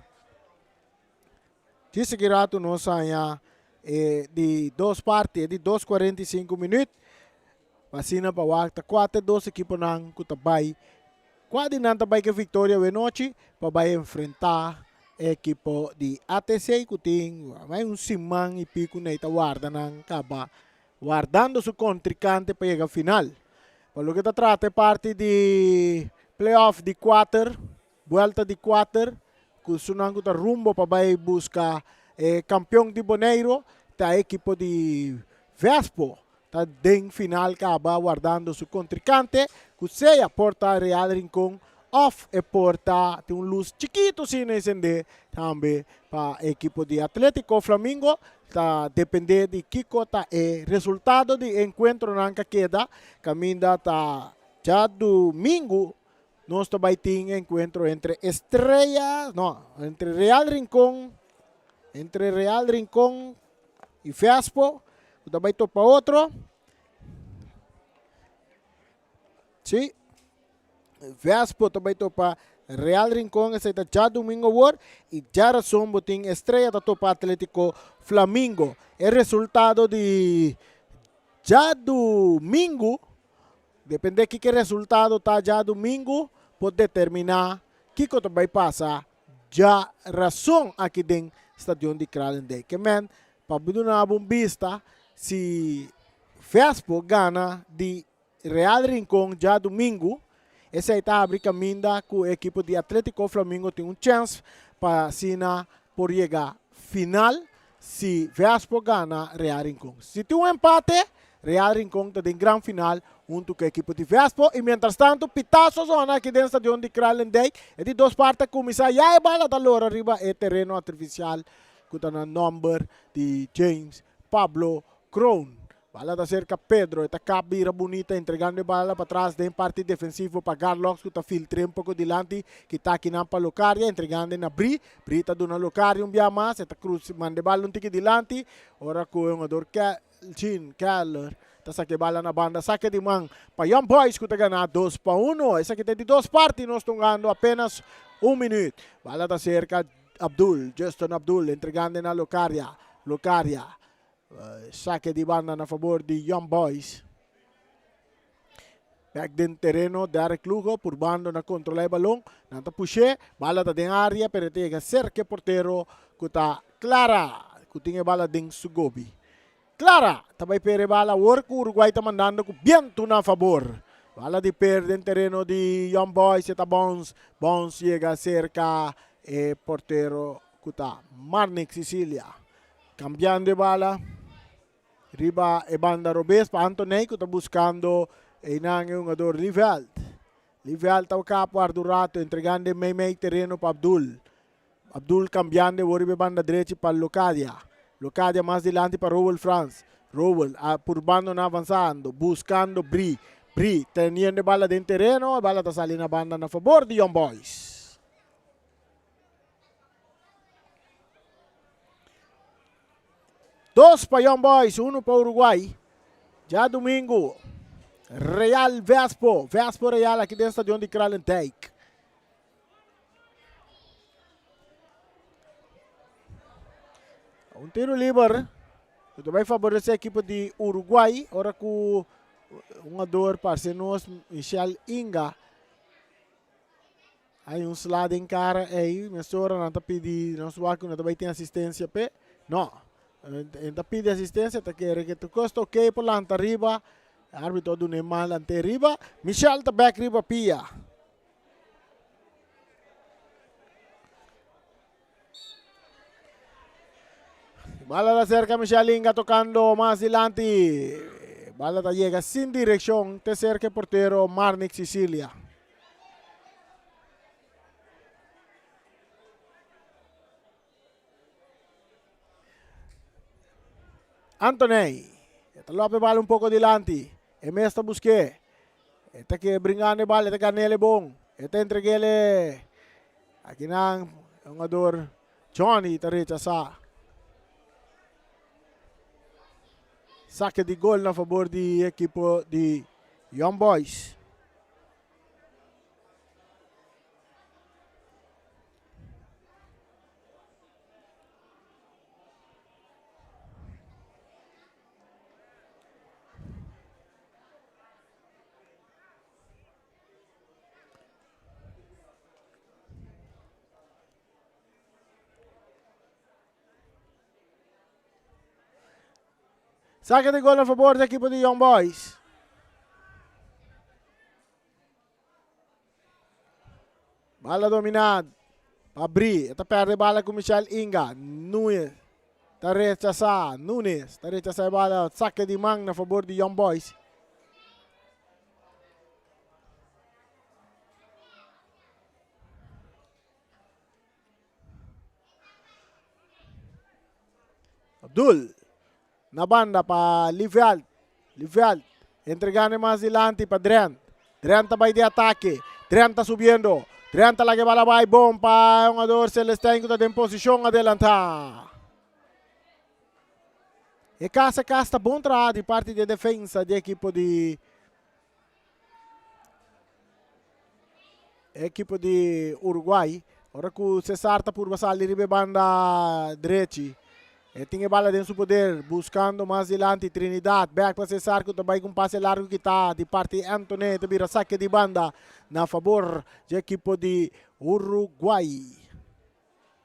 djis aki ratu nos haña e di dos parti, e di 2:45 minuut. Pa asina pa wak ta kua ta e dos ekiponan ku ta bai, kua di nan ta bai ku e viktoria awe nochi pa bai enfrentá e ekipo di ATC ku tin mai un siman i piku nei ta warda nan kaba wardando su kontrinkante pa yega final. Pa loke ta trata e parti di playoff di kuater, buelta di kuater, ku sunan ku ta rumbo pa bai buska e kampion di Boneiru ta e ekipo di Vespo ta den final kaba wardando su kontrinkante ku sea por ta Real Rincon òf e por ta tin un lus chikitu asina encendé tambe pa e ekipo di Atletico Flamingo. Ta depende di kiko ta e resultado di e enkuentronan ka keda kaminda ta djadumingu nos ta bai tin enkuentro entre Estrella no entre Real Rincon entre Real Rincon i Vespo ku ta bai topa otro. Sí, Vespo ta bai topa Real Rincon, esei ta djadumingo awor, i djarason bo tin Estrella ta topa Atletico Flamingo. E resultado di djadumingu, depende kiko e resultado ta djadumingu, por determina kiko ta bai pasa djarason aki den stadion di Kralendijk. Ke men, pa bo duna bo un bista, si Vespo gana di Real Rincon djadumingu, esei ta habri kaminda ku e ekipo di Atletico Flamingo tin un chèns pa asina por yega final si Vespo gana Real Rincon. Si tin un empate, Real Rincon ta den gran final huntu ku e ekipo di Vespo i mientrastantu pitaso zona aki den stadion di Kralendijk. E di dos parti a kuminsá ya e bala ta lora riba e tereno artifisial ku ta na nòmber di James Pablo Kroon. Bala ta serka Pedro, e ta kap bira bunita entregando e bala patras den parti defensivo pa Garlox ku ta filtr'é un poko dilanti kita akinan pa Locaria entregando na Bri. Bri ta duna Locaria un bia mas, e ta cruz manda e bala un tiki dilanti ora ku e hungador Kelchin Keller ta saka e bala na banda sake di man pa Young Boys ku ta gana 2-1. Esaki ta e di dos parti nos ta hungando apenas un minuut. Bala ta serka Abdul, Justin Abdul entregando na Locaria, Locaria. Sake di banda na fabor di Young Boys. Bek den tereno Derek Lugo purbando na controla e balon. Nan ta push'é, bala ta den area pero e ta yega cerca e portero cu ta Clara cu tin e bala den su gobi. Clara ta bay perde e bala awor cu Uruguay ta mandando cu biento na fabor. Bala di per den tereno di Young Boys e ta bounce, bounce yega cerca e portero cu ta Marnix Cicilia. Cambiando e bala. Riba e banda robes pa Antoney cu ta buscando eynan e hungador Lieveld. Lieveld ta wak warda un rato entregando e mei mei tereno pa Abdul. Abdul cambiando e wor riba e banda drechi pa Locadia. Locadia mas dilanti pa Rowell Frans. Rowell a purbando na avanzando buscando Bri. Bri teniendo e bala den tereno e bala ta sali na banda na fabor di Young Boys. Dos pa Young Boys, uno pa Uruguay. Djadumingu, Real Vespo, Vespo Real aki den stadion di Kralendijk. Un tiro liber ku ta bai faborece ekipo di Uruguay ora ku un ador parse nos Michel Inga Hay un sla den cara ey, mesora nan ta pidi nos wak cu no ta bay tin asistencia p'e. No, en ta pidi asistencia, ta kere ke tur cos ta ok por lanta riba. E arbitro a dun'e mal lant'e riba. Michel ta bek riba pia. Bala ta cerca Michel Inga tocando mas dilanti. Bala ta yega sin direccion te cerca e portero Marnix Sicilia. Anthony ta lope bala un poco dilanti. E mes ta buske. E ta ke bringando e bala, e ta ganele bon. E ta entregele akinan e hungador Johnny ta rechasa. Sake di gol na fabor di ekipo di Young Boys. Saque de gol a favor di equipo di Young Boys. Bala dominá pa Bri. E ta perde bala ku Michel Inga. Nunes ta rechasá. Nunes ta rechasá e bala. Sake di man na fabor di Young Boys. Abdul na banda pa Lieveld. Lieveld entregando mas dilanti pa Drent. Drent ta bai di atake. Drent ta subiendo. Drent ta laga e bala bai bon pa e hungador Celestijn ku ta den posishon adelantá. E kas a kas ta bon traha di parti di e defensa di ekipo di Ekipo di Uruguay ora ku Cesar ta purba sali riba e banda drechi. E tin e bala den su poder buskando mas dilanti Trinidad. Bek pa Cesar ku ta bai ku un pase largu kita di parti Anthony ta bira sake di banda na fabor dje ekipo di Uruguay.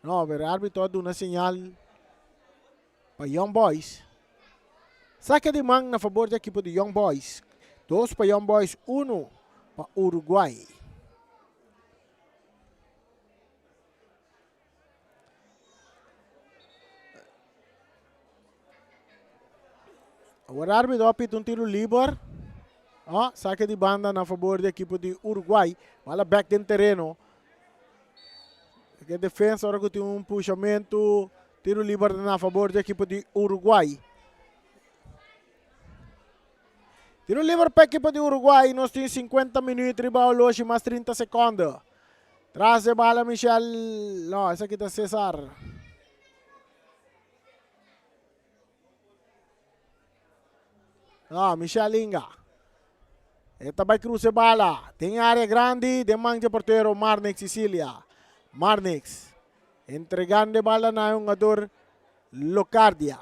No, pero e arbitro a duna señal pa Young Boys. Sake di man na fabor di ekipo di Young Boys. Dos pa Young Boys, uno pa Uruguay. Awor arbitro a pita un tiro liber. Oh, sake di banda na fabor di ekipo di Uruguay. Bala bek den tereno. E defensa ora ku tin un pushamentu tiro liber na fabor di ekipo di Uruguay. Tiro liber pa ekipo di Uruguay. Nos tin 50 minuut riba oloshi mas 30 sekonde. Tras de bala Michel. No, esaki ta Cesar. No, Michel Inga. E ta bai cruza e bala. Den área grandi, den man dje portero Marnix Sicilia. Marnix entregando e bala na e hungador Locardia.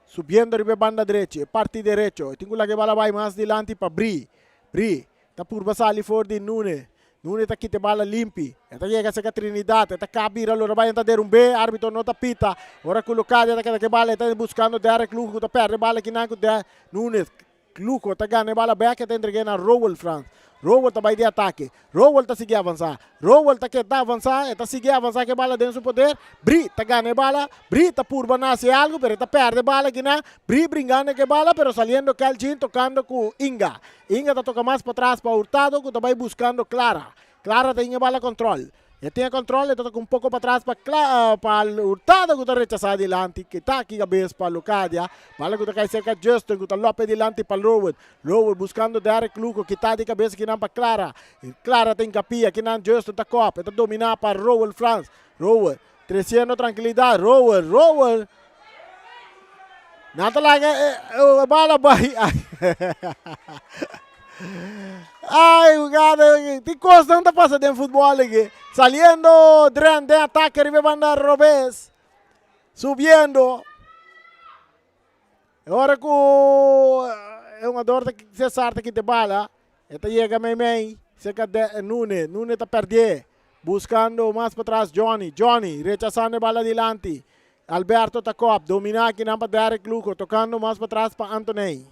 Subiendo riba e banda drechi, e parti derecho. E tin ku laga e bala bai mas dilanti pa Bri. Bri ta purba sali for di Nune. Nune ta kita e bala limpi. E ta yega serka Trinidad. E ta kap bira lora bai enta derumbe. Arbitro no ta pita. Ora ku Locadia ta keda ku e bala e ta buskando Derrick Lugo ku ta perde e bala kinan ku Nune. Lugo ta gana e bala bek e ta entreg'é na Rowell Frans. Rowell ta bai di atake. Rowell ta sigui avansá. Rowell ta keda avansá. E ta sigui avansá ku e bala den su poder. Bri ta gana e bala. Bri ta purba na hasi algu pero e ta pèrdè e bala kinan. Bri bringando ku e bala pero saliendo Kelchin tokando ku Inga. Inga ta toka mas patras pa Hurtado ku ta bai buskando Clara. Clara ta hinga e bala kòntròl. E tin e kòntròl e ta toka un poko patras pa pa Hurtado ku ta rechasá dilanti. Kita aki kabes pa Locadia. Bala ku ta kai serka Justin ku ta lòp e dilanti pa Lowell. Lowell buskando Derrick Lugo kita di kabes akinan pa Clara. Clara ta hinka pia akinan Justin ta kòp. E ta dominá pa Rowell Frans. Rowell tresiendo trankilidat. Rowell, Rowell. Nan ta laga e bala bai. Ay, jugada. Tin kosnan ta pasa den futbòl aki. Saliendo Dren den atake riba e banda robes. Subiendo. E ora ku e hungador ta Cesar ta kita e bala, e ta yega meimei serka de Nune. Nune ta pèrdè. Buskando mas patras Johnny. Johnny rechasando e bala dilanti. Alberto ta kòp. Dominá akinan pa Derrick Lugo. Tokando mas patras pa Anthony.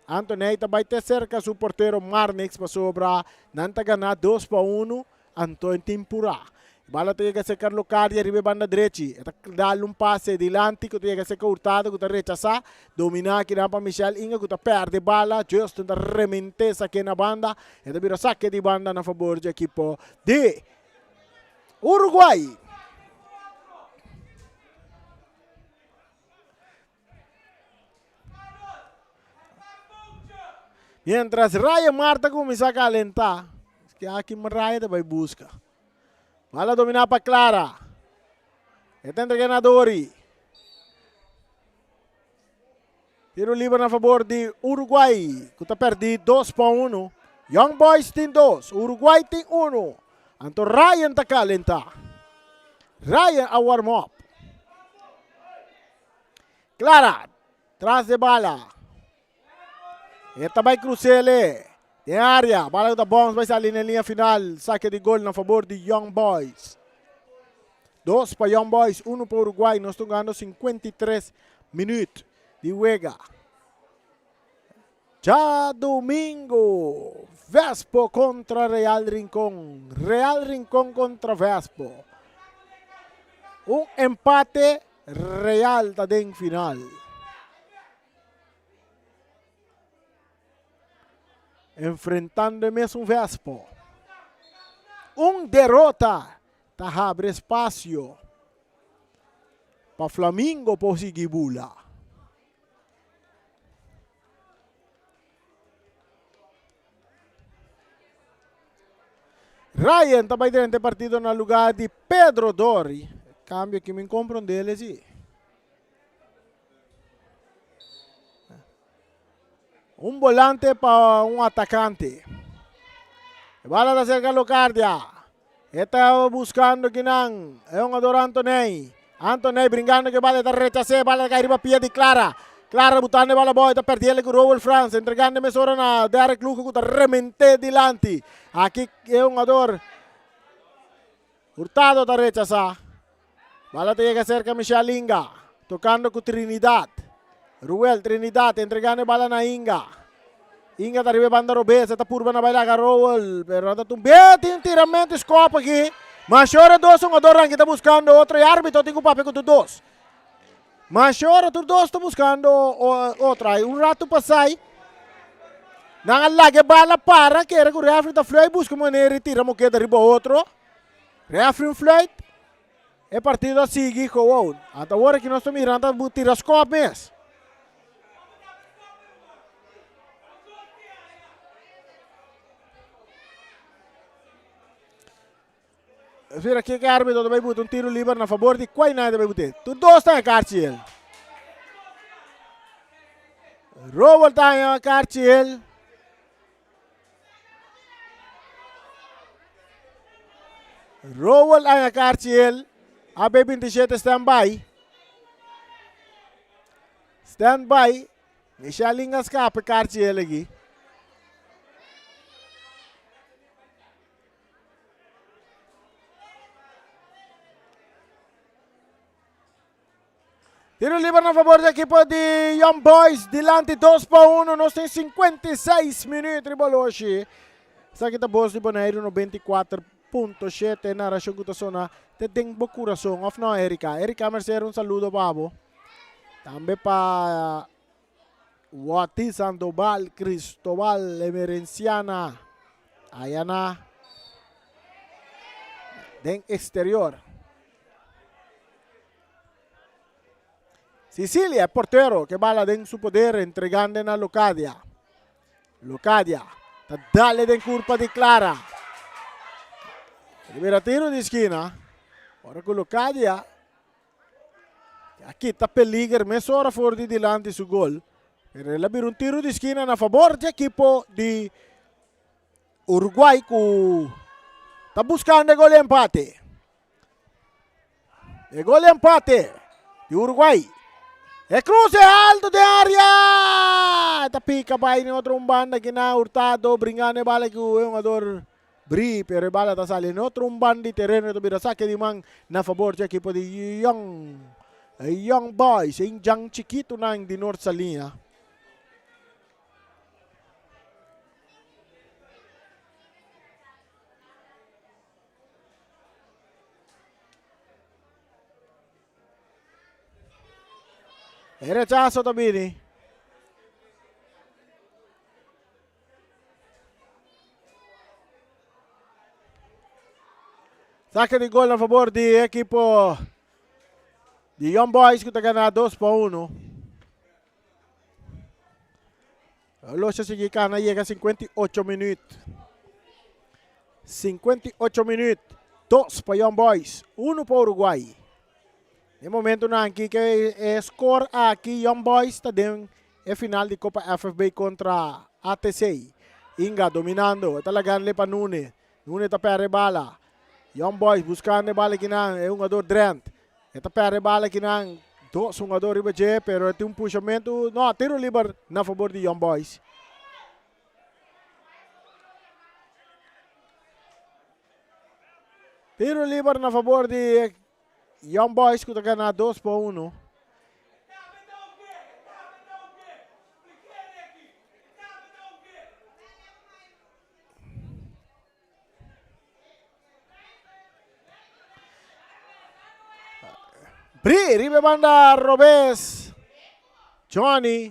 Anthony ta bai te serka su portero Marnix pasobra nan ta gana 2-1. Antoine tin purá. E bala ta yega serka Locadia riba e banda drechi. E ta dal un pase dilanti ku ta yega serka Hurtado ku ta rechasá. Dominá akinan pa Michel Inga ku ta pèrdè bala. Justin ta rement'é sak'é na banda. E ta bira sake di banda na fabor dje ekipo di Uruguay. Mientras Ryan Mar ta kuminsá kalentá, ke aki Ryan ta bai buska. Bala dominá pa Clara. E ta entregá na Dori. Tiro liber na fabor di Uruguay, ku ta pèrdí 2-1. Young Boys tin 2, Uruguay tin 1. Anto Ryan ta kalentá. Ryan a warm up. Clara, tras de bala. E ta bai cruzele den area. Bala ku ta bounce bai sali na linea final. Saque di gol na favor di Young Boys. Dos pa Young Boys, uno pa Uruguay. Nos ta hungando 53 minuut di wega. Djadomingo, Vespo kontra Real Rincon. Real Rincon kontra Vespo. Un empate Real ta den final. Enfrentando e mesun Vespo. Un derota ta habri espasio pa Flamingo por sigui bula. Ryan ta bai drenta e partido na lugar di Pedro Dori. Cambio ki min comprende si. Un volante pa un atacante. E bala ta cerca Locardia. E ta buscando kinan. E hungador Antoney. Antoney bringando ku e bala. E ta rechas'é. E bala ta kai riba pia di Clara. Clara butando e bala abou. E ta perdiele ku Rowell Frans. Entregando e mesora na Derrick Lugo ku ta rement'é dilanti. Aki e hungador Hurtado ta rechasá. Bala ta yega serka Michel Inga. Tokando ku Trinidad. Ruel Trinidad entregando e bala na Inga. Inga ta riba e banda robes. E ta purba na bai laga Rowell. Pero nan ta tumb'é. Tin un tiramento i skòp aki. Mashora dos hungador ranki ta buskando otro i árbitro tin ku papia ku tur dos. Mashora tur dos ta buskando otro. Ai un ratu pasai nan a laga e bala para kere ku rèfri ta fluit buska manera di tira moketa riba otro. Rèfri un fluit. E partido a sigui gewoon. Ata awor aki nos ta mira nan ta tira skòp mes. Mira ki arbitro ta bai buta un tiro liber na fabor di Kwai Nai ta bai bute. Tur dos ta haña karchi el. Rowell ta haña karchi el. Rowell haña karchi el. AB 27 stand by. Stand by. Michelin a skapa karchi el aki. Tiro liber na favor di ekipo di Young Boys. Dilanti 2 pa 1. Nos tin 56 minuut riba oloshi. Esaki ta Bos di Boneiru 94.7. Narashon ku ta sona te den bo kurason. Of no, Erika? Erika Mercer, un saludo pa bo. Tambe pa Wati Sandoval, Cristobal, Emerenciana. Ayana den exterior. Sicilia, e portero, ke bala den su poder entregando na Locadia. Locadia ta dale den curpa di Clara. Libera tiro di esquina. Ora ku Locadia a kita peliger mesora for di dilanti su gol. Pero el a bira un tiro di esquina na favor di ekipo di Uruguay ku ta buscando e gol di empate. E gol di empate di Uruguay. E cruce alto den area. Ta pica bai den otro un banda ki na Hurtado bringando e bala ku e hungador Bri, pero e bala ta sali en otro un banda di tereno ta bira saque di man na favor di ekipo di Young Young Boys, e Jan chikitonan di Noord Saliña. E rechazo ta bini. Saque di gol na favor di equipo di Young Boys ku ta gana 2 pa 1. Locha sigui kana yega 58 minuut. 58 minuut. 2 pa Young Boys, 1 pa Uruguay. Den momentonan aki ke e score aki Young Boys ta den e final di Copa FFB kontra ATC. Inga dominando, e ta laganle pa Nune. Nune ta perde bala. Young Boys buscando e bala kinan, e hungador Drent. E ta perde bala kinan, dos hungador riba dje, pero e tin un pushamento, no, tiro liber na favor di Young Boys. Tiro liber na favor di Young Boys ku ta gana 2 pa 1. Bri riba banda robes. Johnny.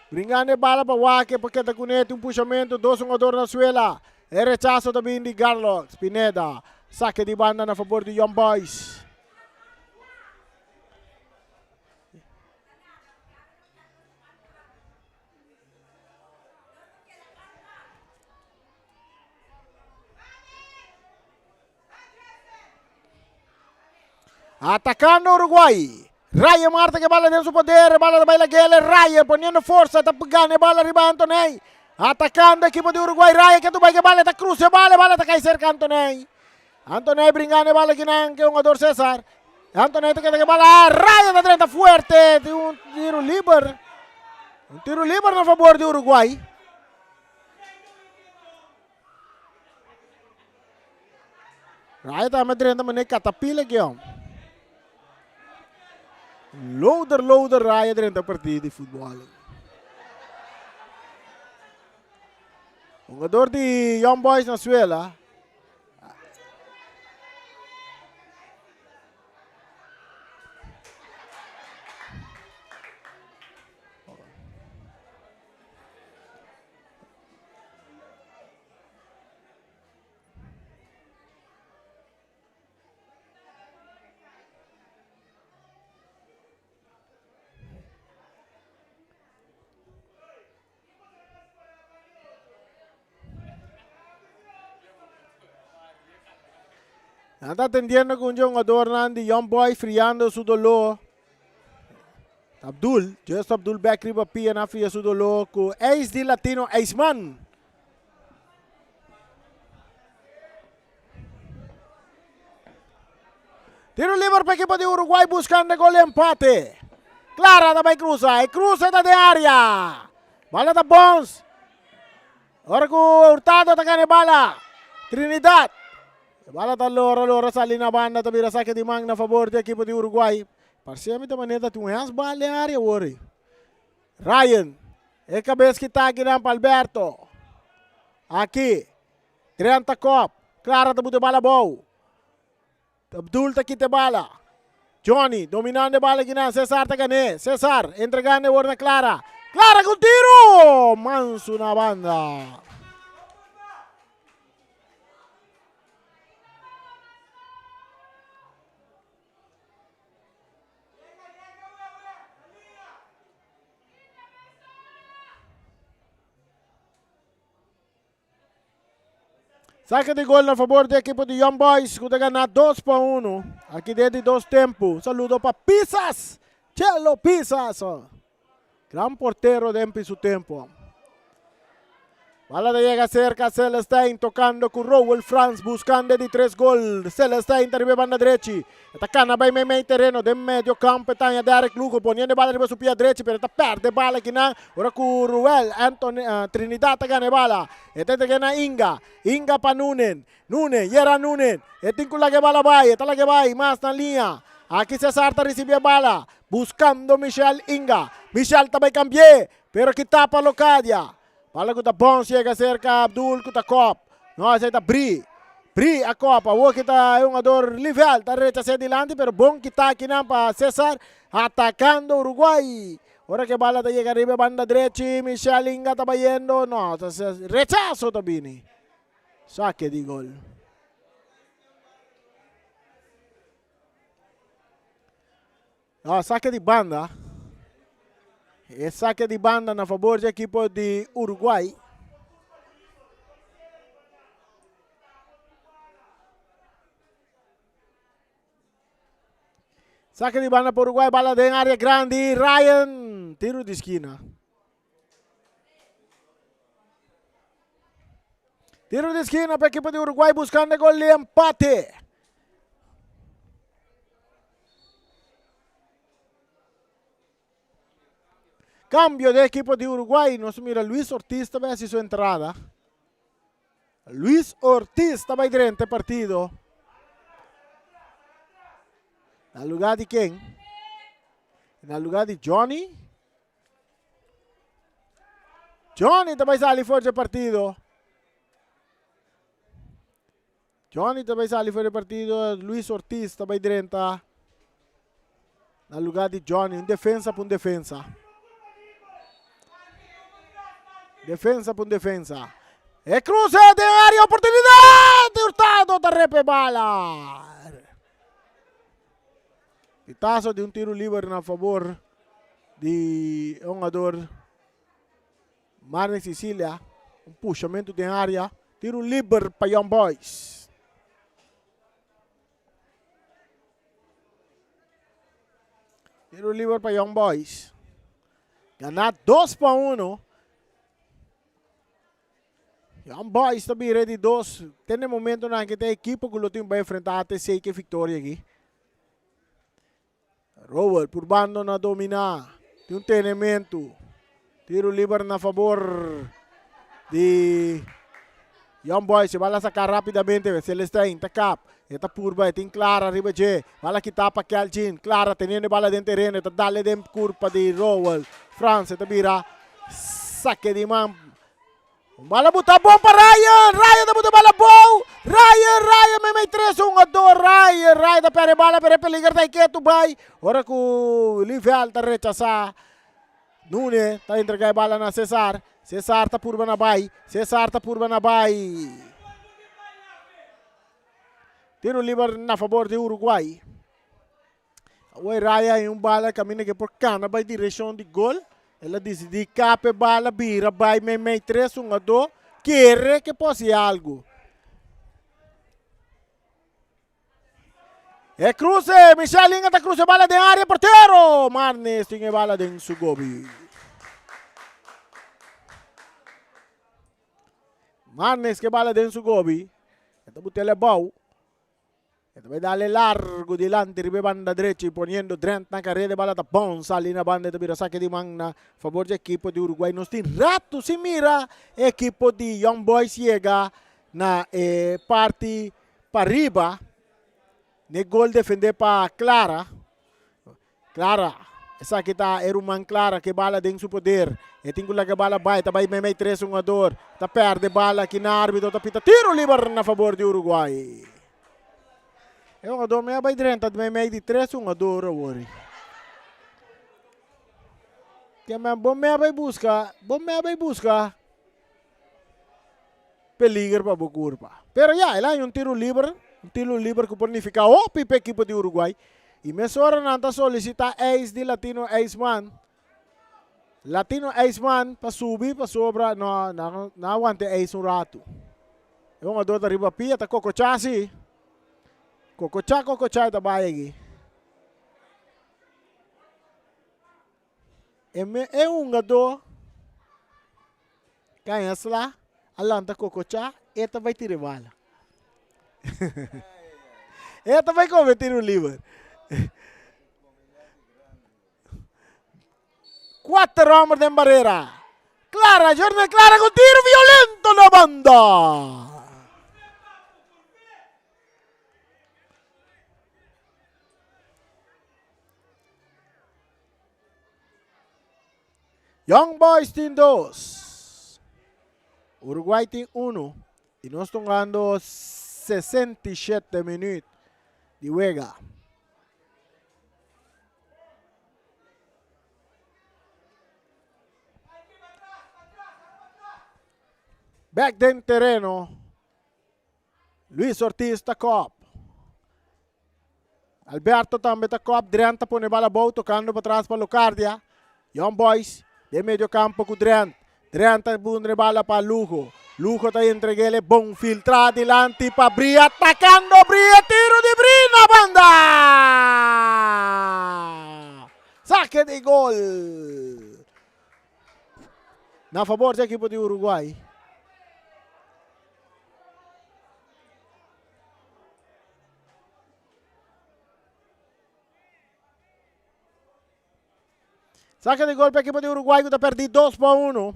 Bringando e bala pa Wake pa keda kuné. Tin un pushamento. Dos hungador na suela. E rechazo ta bin di Garlock. Pineda. Sake di banda na fabor di Young Boys. Atacando Uruguay. Ryan Marte que bala den su poder. Bala ta baila Gele. Ryan poniendo forza. Ta gana bala riba Antoney. Atacando equipo de Uruguay. Ryan que tu bai que bala. Ta cruce bala. Bala ta cae cerca Antoney. Antoney bringando bala kinan que jugador César. Antoney ta keda que bala. Ryan ta 30 fuerte. Tin un tiro liber. Un tiro liber na favor de Uruguay. Raya tambe drenta manera katapila aki hom. Loader, loader Raya drenta partido di futbol. Hungador di Young Boys na suela. Nan ta atendiendo ku un jugadornan di Young Boy friando su doló. Abdul, Just Abdul bek riba pia na fria su doló ku Ace di Latino Aceman. Tiro liber pa equipo di Uruguay buscando gol empate. Clara ta bai cruza. E cruza ta den area. Bala ta bons. Ora cu Hurtado ta gana e bala. Trinidad. E bala ta lora lora sali na banda ta bira saque di man na favor di ekipo di Uruguay. Parse mi ta manera ta tin un handsbal den area awor. Ryan. E cabes kita akinan pa Alberto. Aki. 30 kop. Clara ta buta e bala abou. Abdul ta kita e bala. Johnny dominando e bala akinan. Cesar ta gané. Cesar entregando e wor na Clara. Clara ku tiro! Mansu na banda. Saque di gol na favor di equipo di Young Boys ku ta gana 2-1. Aki den di dos tempo. Saludo pa Pisas. Chelo Pisas. Gran portero den su tempo. Bala ta yega cerca Celestijn tocando cu Rowell Frans buscando di tres gol. Celestijn ta riba e banda drechi. E ta cana bay meimei tereno den medio campo. E ta haña Derek Lugo poniendo e bala riba su pia drechi pero e ta perde e bala kinan ora cu Ruel Anthony Trinidad ta gana e bala. E ta entrega na Inga. Inga pa Nunen. Nunen, yera Nunen. E tin cu laga e bala bay. E ta laga e bay mas na liña. Aki Cesar ta ricibi e bala buscando Michel Inga. Michel ta bay cambi'e pero ki tapa Locadia. Bala ku ta bons yega serka Abdul ku ta kop. No esei ta Bri. Bri a kop. Awor ki ta e hungador Livel ta rechas'é dilanti pero bon kita akinan pa Cesar atakando Uruguay. Ora ku e bala ta yega riba e banda drechi Michel Inga ta bayendo. No ta rechaso ta bini. Sake di gol. No, sake di banda. E sake di banda na favor di ekipo di Uruguay. Sake di banda pa Uruguay, bala den área grandi. Ryan, tiro di skina. Tiro di skina pa ekipo di Uruguay buscando e gol di empate. Cambio de equipo di Uruguay. Nos mira Luis Ortiz ta bai hasi su entrada. Luis Ortiz ta bai drenta e partido. Na lugar di ken? Na lugar di Johnny. Johnny ta bai sali for dje partido. Johnny ta bai sali for dje partido. Luis Ortiz ta bai drenta na lugar di Johnny. Un defensa pa un defensa. Defensa pa un defensa. E cruce den area oportunidad. Hurtado ta repe bala. Pitazo di un tiro liber na favor di e hungador Marlon Cecilia. Un pushamento den area. Tiro liber pa Young Boys. Tiro liber pa Young Boys. Gana 2-1. Young Boys ta bira di dos. Ten e momentonan ke ta ekipo ku lo tin bai enfrenta ATC ke viktoria aki. Rowell purbando na domina. Tin un tenementu. Tiro liber na fabor di Young Boys. E bala saka rapidamente. Celestijn ta kap. E ta purba. E tin Clara riba dje. Bala kita pa Kelchin. Clara teniendo e bala den tereno. E ta dale den kurpa di Rowell. Frans e ta bira sake di man. Un bala buta bon pa Ryan. Ryan ta buta bala bou. Ryan, Ryan, meimei tres hungador. Ryan, Ryan ta perde bala, pero e peliger ta ketu bai. Ora ku Livel ta rechasá. Nune ta entrega e bala na Cesar. Cesar ta purba na bai. Cesar ta purba na bai. Tiro liber na fabor di Uruguay. Awor Raya hay un bala caminda que por cana bay direccion di gol. El a dicidi capa e bala bira bay meimei tres hungador. Kere que por haci algo. E cruce, Michel Inga ta cruce bala den area portero. Marnes tin e bala den su gobi. Marnes ke bala den su gobi. E ta butele bou. E ta bai dale largo dilanti riba e banda drechi poniendo Drent na careda e bala ta bon sali na banda e ta bira sake di man na favor di ekipo di Uruguay. Nos tin rato sin mira e ekipo di Young Boys yega na e parti pariba n'e gol defende pa Clara. Clara, esaki ta e ruman Clara ke bala den su poder. E tin ku laga e bala bai, ta bai meimei tres hungador. Ta perde bala aki na arbitro ta pita tiro liber na fabor di Uruguay. E hungador mei a bai drenta meimei di tres hungador awor. Ke men bo mei a bai buska, bo mei a bai buska peliger pa bo kurpa. Pero ya, el a haña un tiro liber, un tiro liber ku por nifiká hopi pa ekipo di Uruguay. I mesora nan ta solisitá eis di Latino Eisman, Latino Eisman pa subi pasobra no nan a wanta e eis un ratu. E hungador ta riba pia ta kokochá si. Kokochá kokochá e ta bai aki. E me e hungadó kaña sla a lanta kokochá e ta bai tira e bala. E ta bai kome tiro liber. Kuater homber den barera. Clara, Jordan Clara ku tiro violento na banda. Young Boys tin dos. Uruguay tin uno. Y nos tongando 67 minuut di wega. Back den tereno. Luis Ortiz ta kop. Alberto tambe ta kop. Drent ta pone bala abou tocando patras pa Locardia. Young Boys den medio campo cu Drent. Drent ta pone bala pa Lugo. Lugo ta entregele bon filtra dilanti pa Bri atacando Bri e tiro di Bri na banda. Saque di gol. Na favor di equipo di Uruguay. Saque di gol pa equipo di Uruguay ku ta perdi 2-1.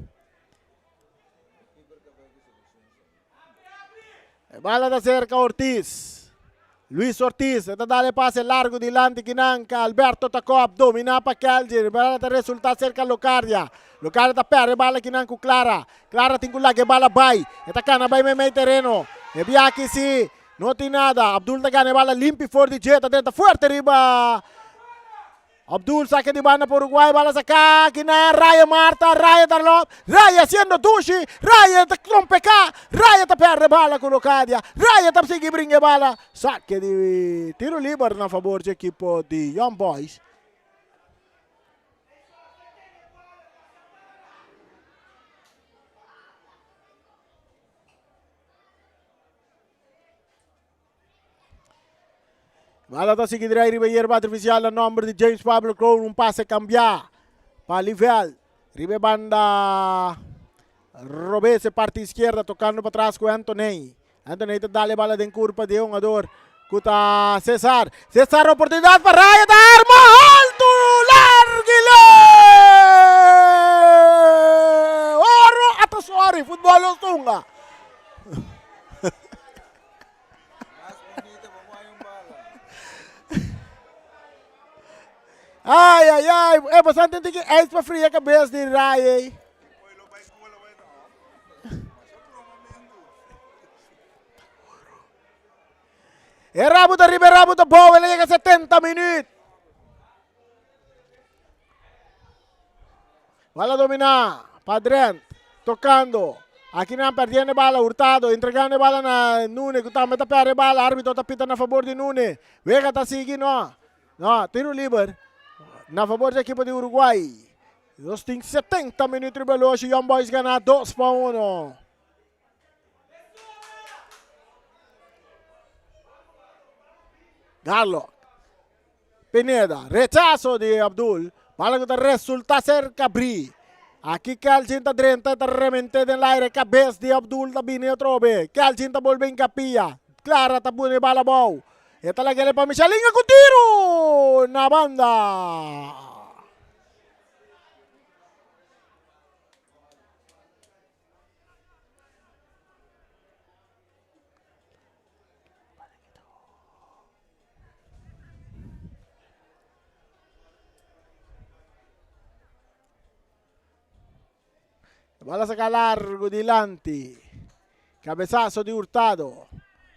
E bala ta cerca Ortiz. Luis Ortiz ta dale pase largo dilanti Kinanka. Alberto ta kop, domina pa Kelgin. Bala ta resulta cerca Locardia. Locardia ta perde bala kinan ku Clara. Clara tin ku laga e bala bai. E ta kana bai meimei tereno. E biaki si no tin nada. Abdul ta gana e bala limpi for di dje. Ta drenta fuerte riba Abdul saca di banda pa Uruguay, bala saca kinan Raya Marta, Raya ta lop, Raya haciendo dushi, Raya ta trompeca, Raya ta perde bala cu Locadia, Raya ta sigui bringa e bala, saque di tiro liber na favor dje equipo di Young Boys. Bala ta sigui drai riba yerba artificial na nomber di James Pablo Kroon. Un pase cambia pa Livel. Riba e banda robes e parti izquierda tocando pa tras cu Anthony. Anthony ta dale bala den curpa di e hungador cu ta Cesar. Cesar oportunidad pa Raya ta arma alto largile! Oro ata sorry futbol nos tunga. Ai, ai, ai. Eh, bastante tem que ijs para fria a cabeça de Rai, eh. E rabo ta riba, e rabo ta bou, el a yega 70 minuut. Bala dominá pa Drent. Tocando. Aki nan perdiendo e bala. Hurtado entregando e bala na Nune ku tambe ta perde e bala. Arbitro ta pita na fabor di Nune. Wega ta sigui no. No, tiro liber na fabor di ekipo di Uruguay. Nos tin 70 minuut riba loshi. Young Boys gana 2-1. Garlock. Pineda, rechaso di Abdul, bala ku ta resulta serka Bri. Aki Kelchin ta drenta ta remente den laire, kabes di Abdul ta bini atrobe. Kelchin ta bolbe inkapia. Clara ta pone bala abou. E ta lag'el pa Michelinga ku tiru na banda. Bala saca largo dilanti. Cabezazo di Hurtado.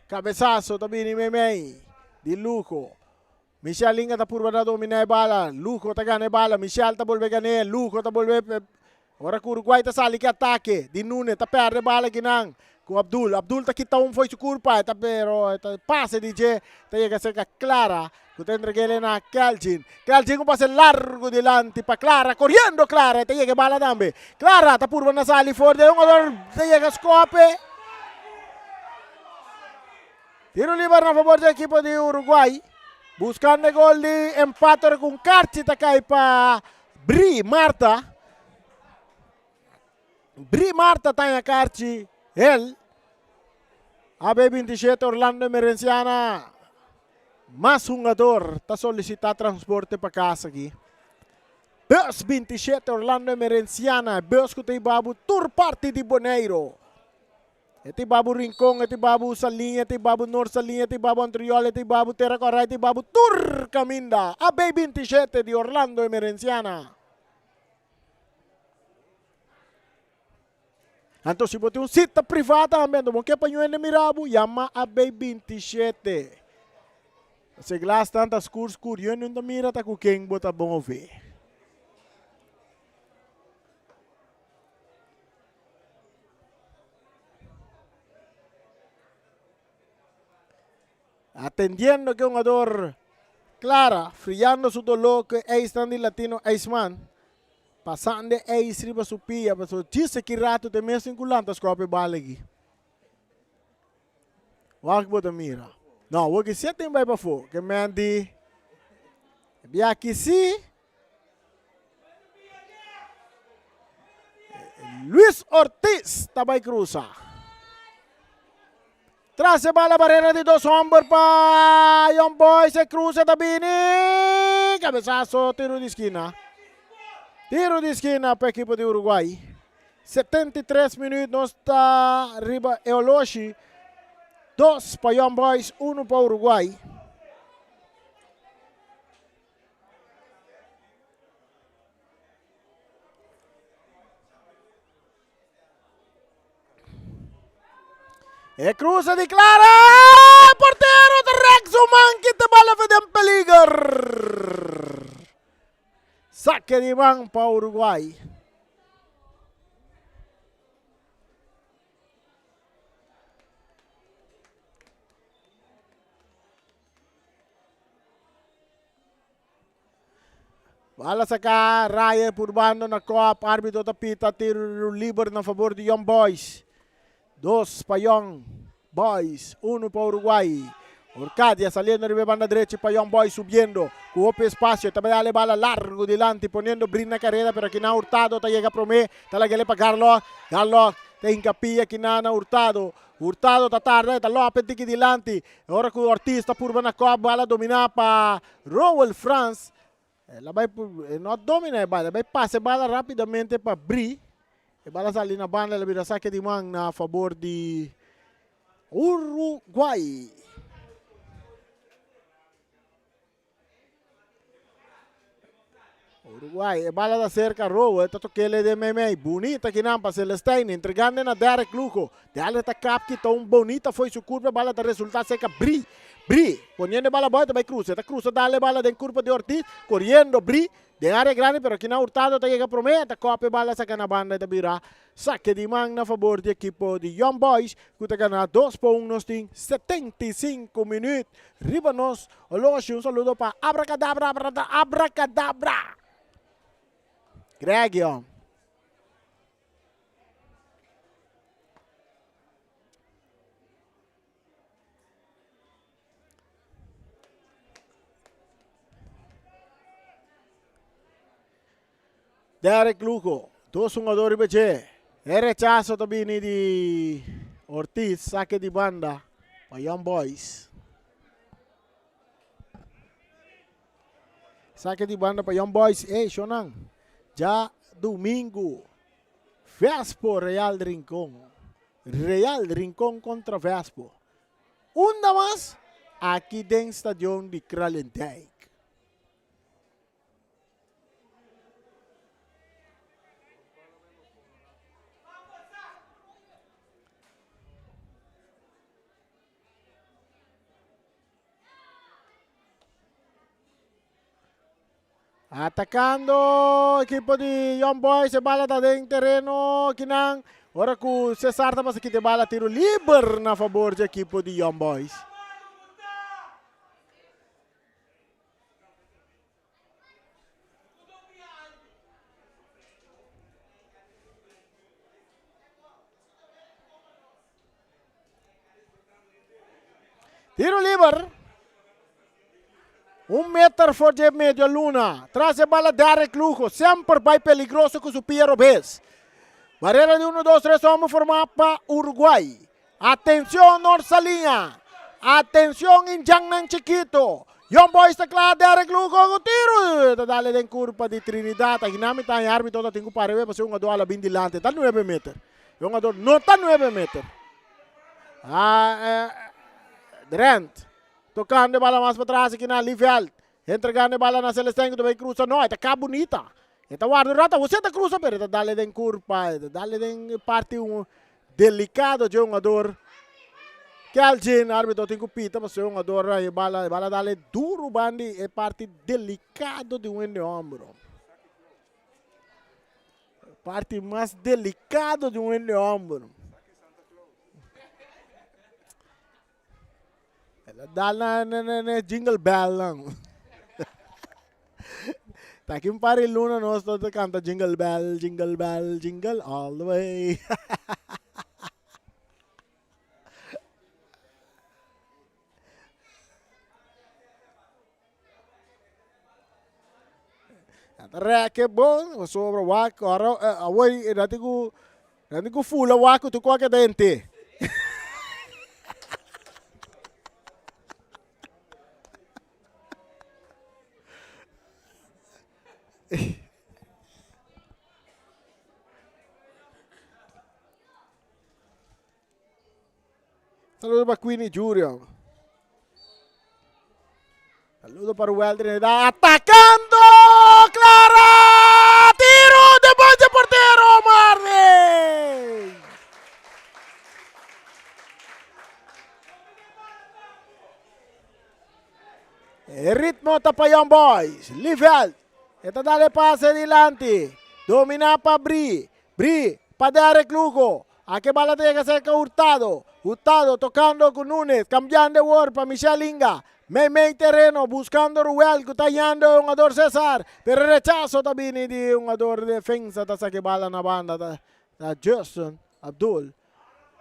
Cabezazo ta bini meimei di Lujo. Michel Linga ta purba na domina e bala. Lujo ta gana e bala. Michel ta bolbe gan'é. Lujo ta bolbe. Ora ku Uruguay ta sali ku atake. Di Nune ta perde bala kinan ku Abdul. Abdul ta kita un fo'i su kurpa. E ta pero e ta pase di dje. Ta yega serka Clara. Ku ta entreg'é na Kelvin. Kelvin ku pase largu dilanti pa Clara. Koriendo Clara. E ta yega e bala tambe. Clara ta purba na sali for di e hungador. Ta yega skope. Tiro liber na fabor di ekipo di Uruguay. Buskando e gol di empate ora ku un karchi ta kai pa Bri Marta. Bri Marta ta haña karchi el. AB 27 Orlando Emerenciana. Mas hungador ta solisitá transporte pa kas aki. Bus 27 Orlando Emerenciana, bus ku ta hiba bo tur parti di Boneiru. E ta hiba bo Rincon, e ta hiba bo Saliña, e ta hiba bo Noord Saliña, e ta hiba bo Antriol, e ta hiba bo Tera Kòrá, e ta hiba bo tur kaminda. AB 27 di Orlando Emerenciana. Anto si bo tin un sita privá tambe, anto bo ke pa ñuende mira bo, yama AB 27. Pasobra e glasnan ta skur skur, ñuende no ta mira ta ku ken bo ta move. Atendiendo ke hungador Clara, friando su doló ku e ijsnan di Latino Ijsman. Pasando e ijs riba su pia, pasobra djis aki rato ta e mes tin ku lanta skòp e bala aki. Wak bo ta mira. No, awor ki si a tin bai pafó. Ke men di, Biaki si. Luis Ortiz ta bai cruza. Tras e bala barrera di dos homber pa Young Boys. E cruza ta bini. Cabezazo, tiro di esquina. Tiro di esquina pa equipo di Uruguay. 73 minuut nos ta riba e oloshi. Dos pa Young Boys, uno pa Uruguay. E cruza di Clara. Portero ta rek su man kita bala for den peliger. Saque di man pa Uruguay. Bala saca Ryan purbando na kop. Arbitro ta pita tiro liber na favor di Young Boys. Dos pa Young Boys, uno pa Uruguay. Orcadia saliendo riba e banda drechi pa Young Boys subiendo cu hopi espacio. Ta bay dale bala largo dilanti poniendo Brin na careda pero akinan Hurtado ta yega prome. Ta lagele pa Garlock. Garlock ta hinca pia akinan na Hurtado. Hurtado ta tarda e ta lope tiki dilanti. E ora ku Ortiz ta purba na kòp bala dominá pa Roel Frans. El a bai e no a dominá e bala, el a bai pasa e bala rápidamente pa Bri. E bala sali na banda, el a bira sake di man na fabor di Uruguay. Uruguay, e bala ta cerca Rowe, ta tokele den meimei. Bunita kinan pa Celestijn, entregando na Derek Lugo. Derek ta kap kita un bonita fo'i su curpa, e bala ta resulta cerca Bri. Bri, poniendo e bala boy, ta bay cruza. Ta cruza dale e bala den curpa di Ortiz, coriendo Bri den area grandi, pero kinan Hurtado ta yega prome, ta kop e bala saca na banda y ta bira Sake di man na fabor di ekipo di Young Boys ku ta gana dos pa un. Nos tin 75 minuut riba nos oloshi. Un saludo pa Abracadabra Abracadabra Gregio. Derek Lugo, dos hungador riba dje. E rechaso ta bini di Ortiz, sake di banda pa Young Boys. Sake di banda pa Young Boys. Ey, shonan. Dja domingo. Vespo Real Rincon. Real Rincon kontra Vespo. Unda mas? Aki den stadion di Kralendijk. Atacando equipo di Young Boys, e bala ta den tereno kinan. Ora cu Cesar ta pasa kita e bala tiro liber na favor di equipo di Young Boys. Tiro liber. Un meter for di medio luna. Tras e bala Derek Lugo. Semper bai peligroso ku su pia robes. Barrera di 1, 2, 3 hombre forma pa Uruguay. Atencion Nort Saliña. Atencion Indjannan Chikito. Young Boys ta kla Derek Lugo ku tiro. Ta dale den kurpa di Trinidad. Aginan mi ta haña arbitro ta tin ku para pasobra e hungador a la bin dilanti. Ta nuebe meter. E hungador no ta nuebe meter. Ah, Drent tocando e bala mas patras aki na Lieveld. Entregando e bala na Celestijn ku ta bai krusa. No, e ta ka bunita. E ta warda un rato. José ta krusa pero e ta dale den kurpa. E ta dale den parti un delicado dje hungador. Kelgin, arbitro tin ku pita pasobra e hungador e bala e bala dale duro bandi e parti delicado di un hende homber. Parti mas delicado di un hende homber. El a dal na na na na jingle bell nan. Ta aki un par di luna nos ta ta canta jingle bell, jingle bell, jingle all the way. Ta reke bon, pasobra wak ora awor nan tin ku nan tin ku fula wak ku tur kos ta henter. Saludo pa Queenie Jurion. Saludo pa Ruel Trinidad. Atacando! Clara! Tiro de base portero Marley! E ritmo ta pa Young Boys. Lieveld. E ta dale pase dilanti. Domina pa Bri. Bri pa Derek Lugo. Aki bala ta yega serka Hurtado. Hurtado tokando ku Nunes. Kambiando e wor pa Michel Inga. Meimei tereno buskando Ruel ku ta yando e hungador Cesar. Pero e rechaso ta bini di hungador defensa ta saka e bala na banda ta Justin Abdul.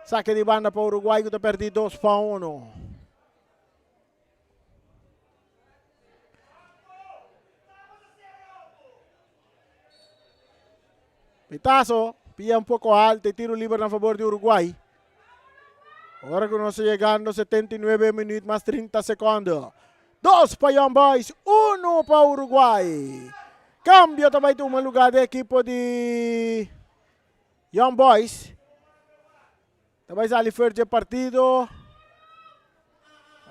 Sake di banda pa Uruguay ku ta perdi 2-1. Pitazo, pia un poco alto y tiro libre na favor de Uruguay. Ora cu nos ta yegando 79 minuut mas 30 secondo. Dos pa Young Boys, uno pa Uruguay. Cambio ta bay tuma lugar di equipo di Young Boys. Ta bai sali for dje partido.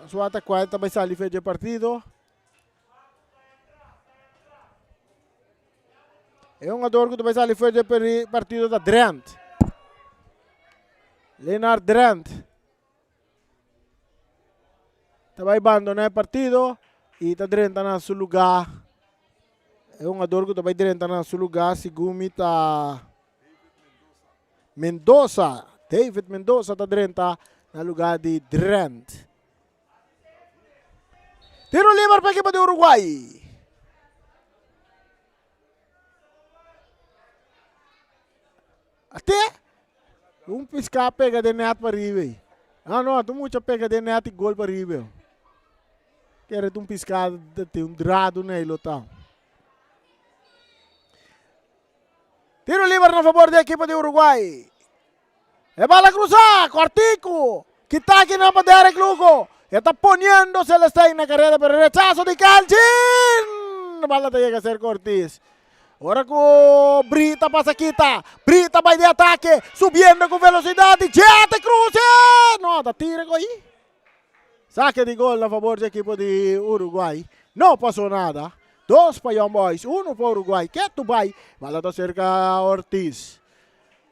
Suata cual ta bai sali for dje partido. E hungador ku ta bai sali for dje partido ta Drent. Leonard Drent. Ta bai bandona e partido y ta drenta na su lugar. E hungador ku ta bai drenta na su lugar segun mi ta Mendoza, David Mendoza ta drenta na lugar di Drent. Tiro liber pa ekipo di Uruguay. Ate un pisca pega den net pa riba. Ah no, tu mucha pega den net y gol pa riba. Kere un pisca te un drado nei lo ta. Tiro liber na favor di ekipo di Uruguay. E bala cruza, cortico. Kita aki nan pa Derek Lugo. E ta poniendo Celestijn na carrera, pero rechazo di Calgin. Bala ta yega serka Ortiz. Ora ku Brita pasa kita. Brita bai di atake. Subiendo ku velosidat di Jete Cruze. No, ta tira ku ahi. Sake di gol na fabor di ekipo di Uruguay. No pasó nada. Dos pa Young Boys, uno pa Uruguay. Ketu bai. Bala ta serka Ortiz.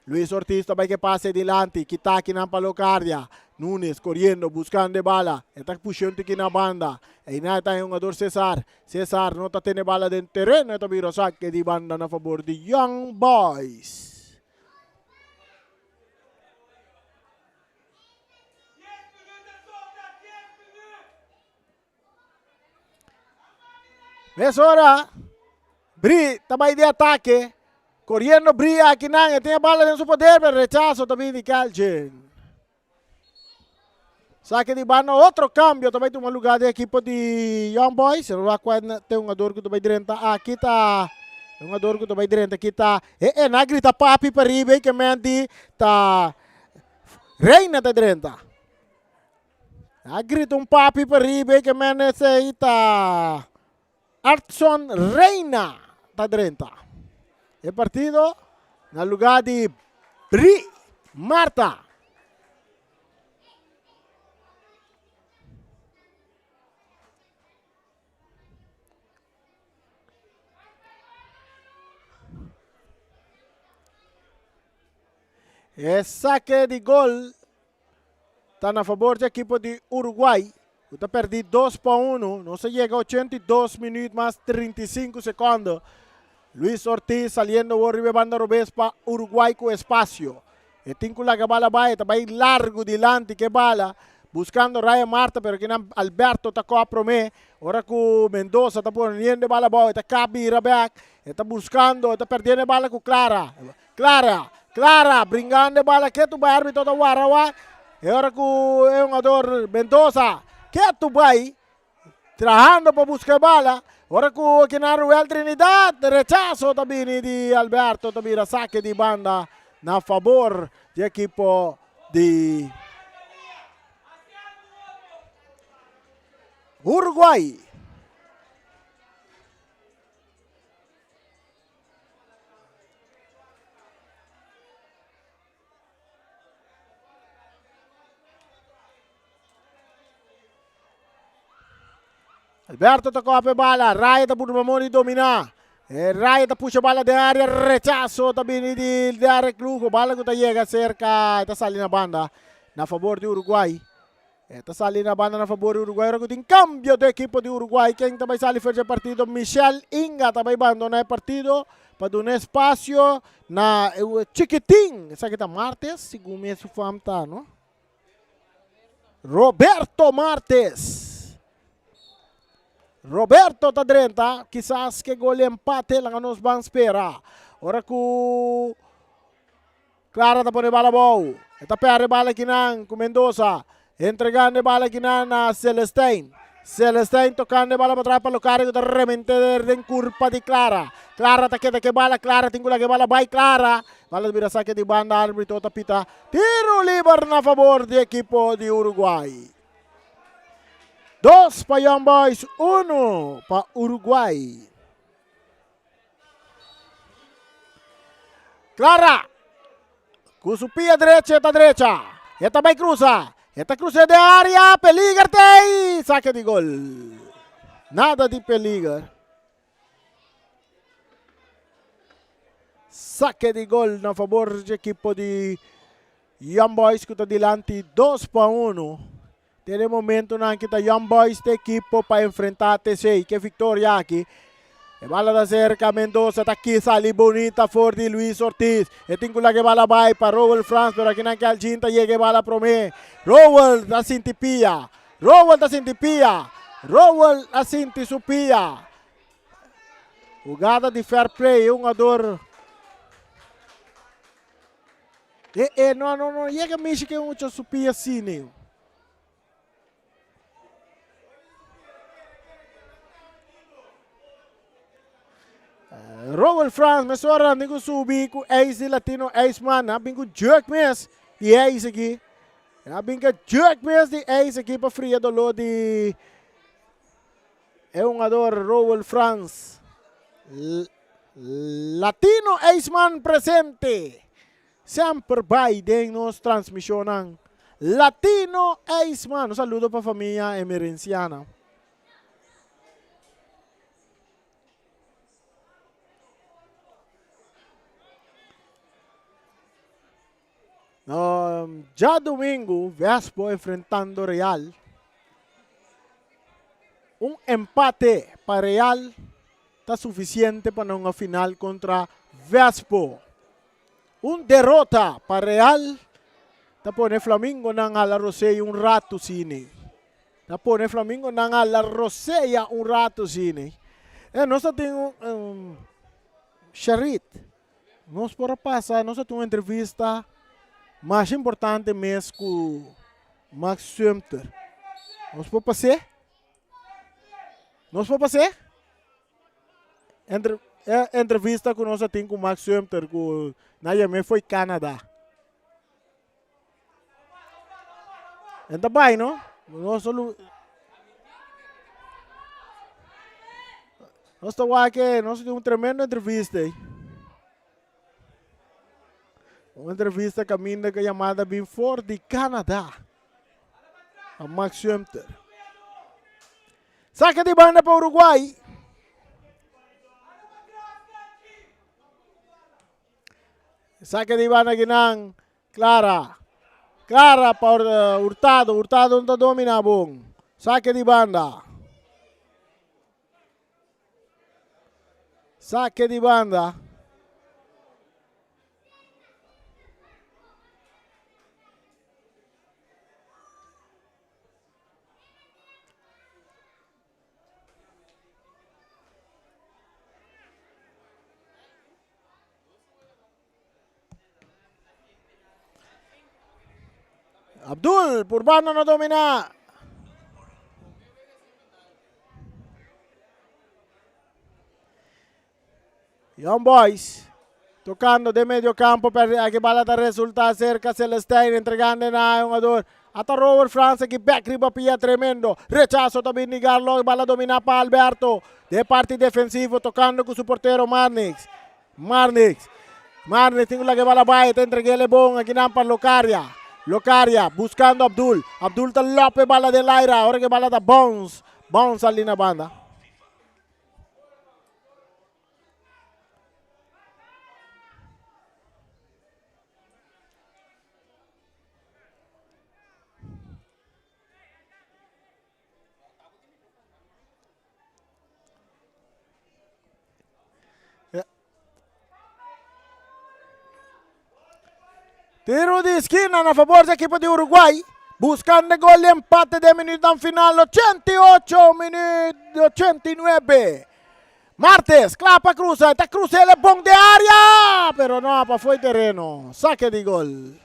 Luis Ortiz ta bai ke pase dilanti. Kita akinan pa Locardia. Nunes koriendo, buskando e bala. E ta pusha un tiki na banda. Einan e ta e hungador Cesar. Cesar no ta tene bala den tereno. E ta bira sake di banda na fabor di Young Boys. Mesora Bri ta bai di atake. Koriendo Bri akinan. E tin e bala den su poder, pero rechaso ta bin di Kelchin. Sake di banda otro cambio ta bai tuma lugar di ekipo di Young Boys. Wak kua ta e hungador ku ta bai drenta aki ta e hungador ku ta bai drenta aki ta e e na grita papi pariba e ke men di ta Reina ta drenta. A grita un papi pariba e ke men esei ta Artson Reina ta drenta e partido na lugar di Bri Marta. E saque di gol ta na fabor di ekipo di Uruguay ku ta pèrdí dos pa unu. Nos a yega 82 minüt mas 35 sekònde. Luis Ortiz saliendo awor riba e banda robes pa Uruguay ku espasio. E tin ku laga bala bai, e ta bai largu dilanti ku e bala buskando Ryan Marta pero kinan Alberto ta kòp promé. Ora ku Mendoza ta poniendo e bala abou e ta kap bira bèk. E ta buskando, e ta pèrdiendo e bala ku Clara. Clara, Clara, bringando e bala ketu bai arbitro ta wara wak. E ora ku e hungador Mendoza ketu bai trahando pa buska e bala. Ora ku kinan Ruel Trinidad rechaso ta bini di Alberto ta bira sake di banda na fabor di ekipo di Uruguay. Alberto ta kope bala, Raya ta purba moni dominá. E Raya ta pusha bala den área, rechaso ta bini di Derek Lugo. Bala ku ta yega serka, ta sali na banda na fabor di Uruguay. E ta sali na banda na fabor di Uruguay ora ku tin kambio di ekipo di Uruguay. Ken ta bai sali for dje partido? Michel Inga ta bai bandona e partido pa duna espasio na e chikitin. Esaki ta Martes, segun mi su fam ta, no? Roberto Martes. Roberto ta drenta, kisas ke gol empate laga nos ban spera. Ora ku Clara ta pone bala abou. E ta perde bala kinan ku Mendoza. Entregando e bala kinan na Celestijn. Celestijn tokando e bala patras pa Locario ku ta remente den kurpa di Clara. Clara ta keda ku e bala. Clara tin ku laga e bala bai. Clara. Bala ta bira sake di banda. Arbitro ta pita tiro liber na fabor di ekipo di Uruguay. Dos pa Young Boys, uno pa Uruguay. Clara ku su pia drecha e ta drecha. E ta bai cruza. E ta cruza den area. Peliger tei. Saque di gol. Nada di peliger. Saque di gol na favor di equipo di Young Boys ku ta dilanti 2-1. Te den momentonan ki ta Young Boys ta ekipo pa enfrenta TC. Ke victoria aki. E bala ta cerca Mendoza ta ki sali bonita for di Luis Ortiz. E tin ku laga e bala bai pa Rowell Frans pero akinan ke Algin ta yega e bala prome. Rowell ta sinti pia. Rowell ta sinti pia. Rowell a sinti su pia. Hugada di fair play e hungador. E e no no no yega mishi ke mucho su pia sini. Rowell Frans mesora andi ku subi ku ijs di Latino Ijsman. A bin ku juk mes di ijs aki. A bin ku juk mes di ijs aki pa fria dolor di. E hungador Rowell Frans. Latino Ijsman presente. Semper bai den nos transmisionnan. Latino Ijsman. Un saludo pa famia Emerenciana. Djadumingu Vespo enfrentando Real. Un empate pa Real ta sufisiente pa nan final kontra Vespo. Un derota pa Real ta pone Flamingonan hala rosei un ratu sini. Ta pone Flamingonan hala rosea un ratu sini. E nos ta tin un Sharit. Nos por a pasa, nos a tin un entrevista masha importante mes ku Max Sumter. Nos por pas'é? Nos por pas'é? Entre, e entrevista ku nos a tin ku Max Sumter ku nan yam'é fo'i Canada. En ta bai no. Nos Nos ta wak e, nos tin un tremendo entrevista ei. Un entrevista kaminda ku yamada bin for di Canada. Pa Max Sumter. Saka di banda pa Uruguay. Saka di banda kinan. Clara. Clara pa Hurtado. Hurtado no ta domina bon. Sake di banda. Sake di banda. Abdul, Purbano no domina. Young Boys tocando de medio campo, pero aquí bala ta resulta cerca Celestijn entregando na jugador. Ata Robert Frans aquí back riba pia tremendo. Rechazo también de Garlo, bala domina pa Alberto. De parte defensivo tocando con su portero Marnix. Marnix. Marnix tin ku laga e bala bai, ta entreg'é Lebon akinan pa Locaria. Locaria buscando Abdul. Abdul ta lòp e bala den laira ora ku e bala ta bounce, bounce sali na banda. Tiro di esquina na favor di equipo di Uruguay. Buscando gol di empate den minuutnan final 88 minuut 89. Martes, kla pa cruza, ta cruza el bon de área, pero no pa foi terreno. Saque di gol.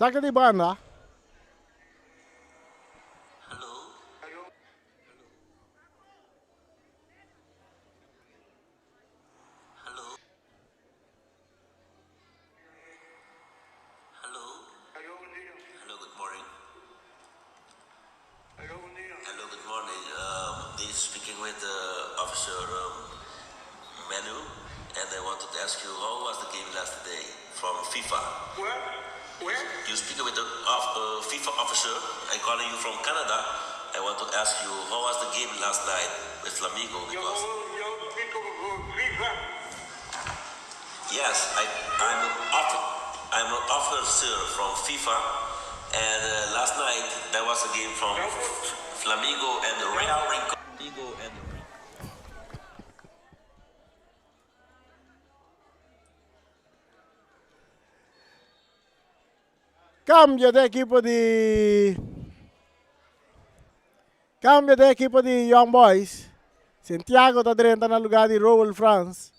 Saca di banda. Hello, good morning. Hello, good morning. Um, this is speaking with uh, Officer um, Manu, and I wanted to ask you how was the game last day from FIFA? Where? Where? You speaking with the of, uh, FIFA officer. I'm calling you from Canada. I want to ask you how was the game last night with Flamengo because Yo, yo speak of FIFA. Yes, I, I'm an off, I'm an officer from FIFA, and uh, last night there was a game from Flamengo and Real Rincon. Flamengo and Cambio di equipo di. Cambio den ekipo di Young Boys. Santiago ta drenta na lugar di Roel Frans.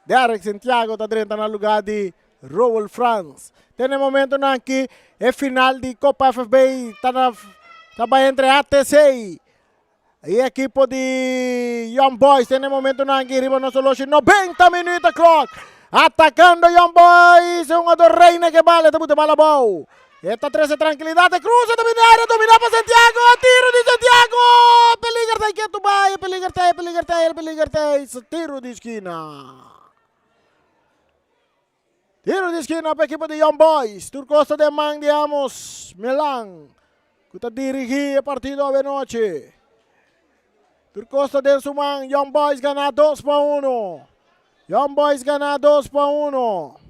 Derek Santiago ta drenta na lugar di Roel Frans. Te na e momentonan aki e final di Copa FFB ta na ta bai entre ATC y ekipo di Young Boys. Te na e momentonan aki riba nos oloshi 90 minuut de klok. Atacando Young Boys, e hungador Reina ke bala, ta buta bala abou. E ta trece trankilidat, e cruza ta bini area, domina pa Santiago, tiro di Santiago! Peliger ta ketu bai, peliger ta, peliger ta, peliger ta, tiro di skina. Tiro di skina pa ekipo di Young Boys. Tur cos ta den man di Amos Milan, ku ta dirigi e partido avenochi. Tur cos ta den su man. Young Boys gana 2-1. Young Boys gana 2-1.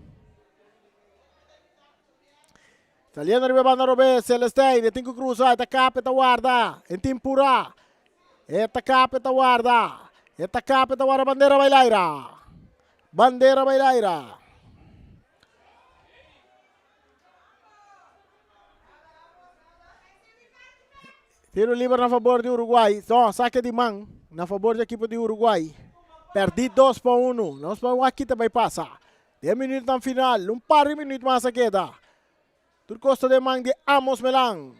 Saliendo riba e banda robes, Celestijn, e tin ku krusa, e ta kap, e ta warda, e tin purá. E ta kap, e ta warda, e ta kap, e ta warda, bandera bai laira. Bandera bai laira. Tiro liber na fabor di Uruguay. No, saque di man na fabor di ekipo di Uruguay. Perdí 2-1. Nos pa wak kita bai pasa. Den minuutnan final, un par di minuut mas a keda. Tur kos ta den man di Amos Melan.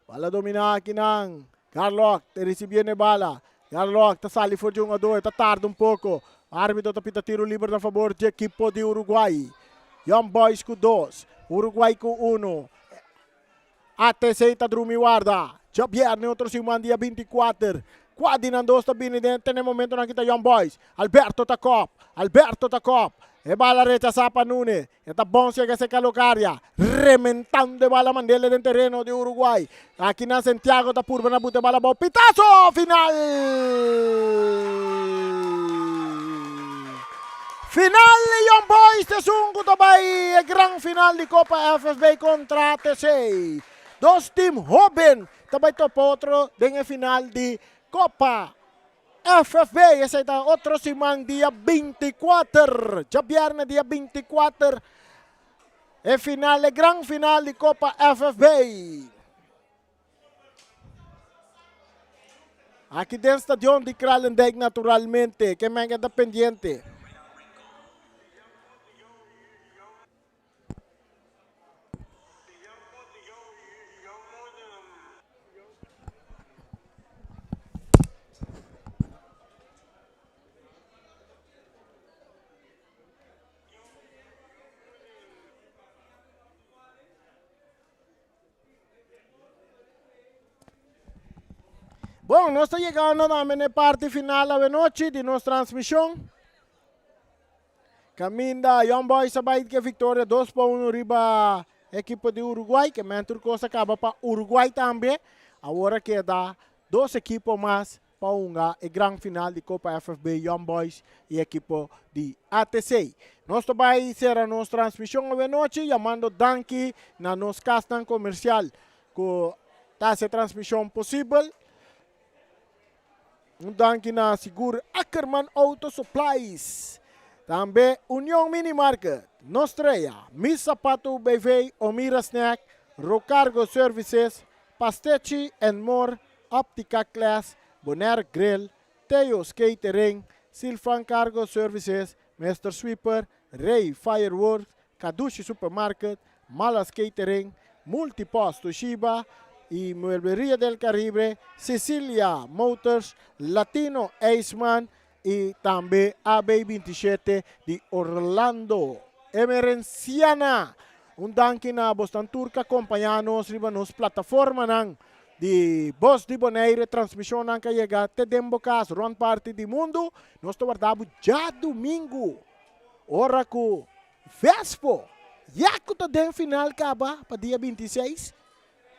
Bala dominá akinan. Garlock ta risibiendo e bala. Garlock ta sali for di hungadó, e ta tarda un poko. Árbitro ta pita tiro liber na fabor di ekipo di Uruguay. Young Boys ku dos, Uruguay ku uno. ATC ta drumi warda. Djabièrnè otro siman dia 24. Kua di nan dos ta bini den te n'e momentonan ki ta Young Boys. Alberto ta kòp. Alberto ta kòp. E bala rechasá pa Nune. E ta bon siega se kalokaria. Rementando e bala mandele den tereno di Uruguay. Aki nan Santiago ta purba na buta e bala abou. Pitazo final! Final Young Boys ta esun ku ta bai e gran final di Kopa FFB kontra ATC. Dos tim hóben ta bai topa otro den e final di Kopa FFB. Esei ta otro siman dia 24, djabièrnè dia 24, e final, e gran final di Kopa FFB. Aki den stadion di Kralendijk naturalmente, ke men ta pendiente. Bon, nos ta yegando tambe na e parti final awenochi di nos transmishon. Kaminda Young Boys a bai ke viktoria 2-1 riba ekipo di Uruguay. Ke men tur kos a kaba pa Uruguay tambe. Awor a keda dos ekipo mas pa hunga e gran final di Copa FFB Young Boys y ekipo di ATC. Nos ta bay cera nos transmision awe nochi yamando danki na nos casnan comercial cu ta haci e transmision posibel. Un danki na sigur Ackerman Auto Supplies, tambe Union Mini Market, Nostrea, Mi Zapato BV, Omira Snack, Rocargo Services, Pastechi and More, Optica Class, Bonaire Grill, Theo's Catering, Silvan Cargo Services, Mister Sweeper, Rey Fireworks, Kadushi Supermarket, Malas Catering, Multipost Toshiba y Muebleria del Caribe, Cecilia Motors, Latino Ijsman y tambe AB 27 di Orlando. Emerenciana! Un danki na bosnan tur ku a kompañá nos riba nos plataformanan di Bos di Bonaire. Transmishonnan ku a yega te den bo kas rònt parti di mundu. Nos ta warda bo djadumingu ora ku Vespo ya ku ta den final kaba pa dia 26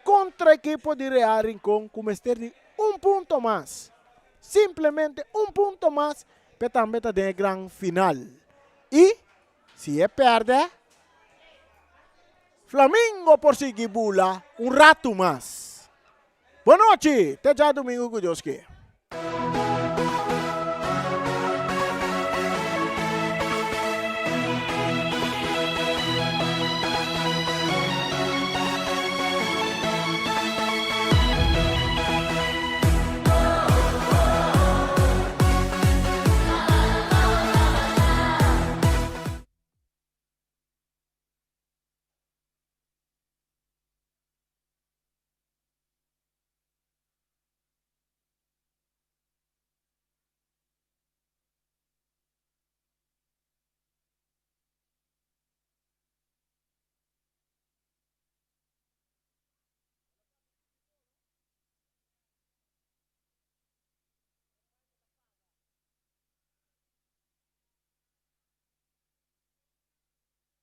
kontra ekipo di Real Rincon ku mester di un punto mas. Simplemente un punto mas p'e tambe ta den e gran final. I Si e pèrdè, Flamingo por sigui bula un ratu mas. Bon nochi, te djadumingu ku Dios ke.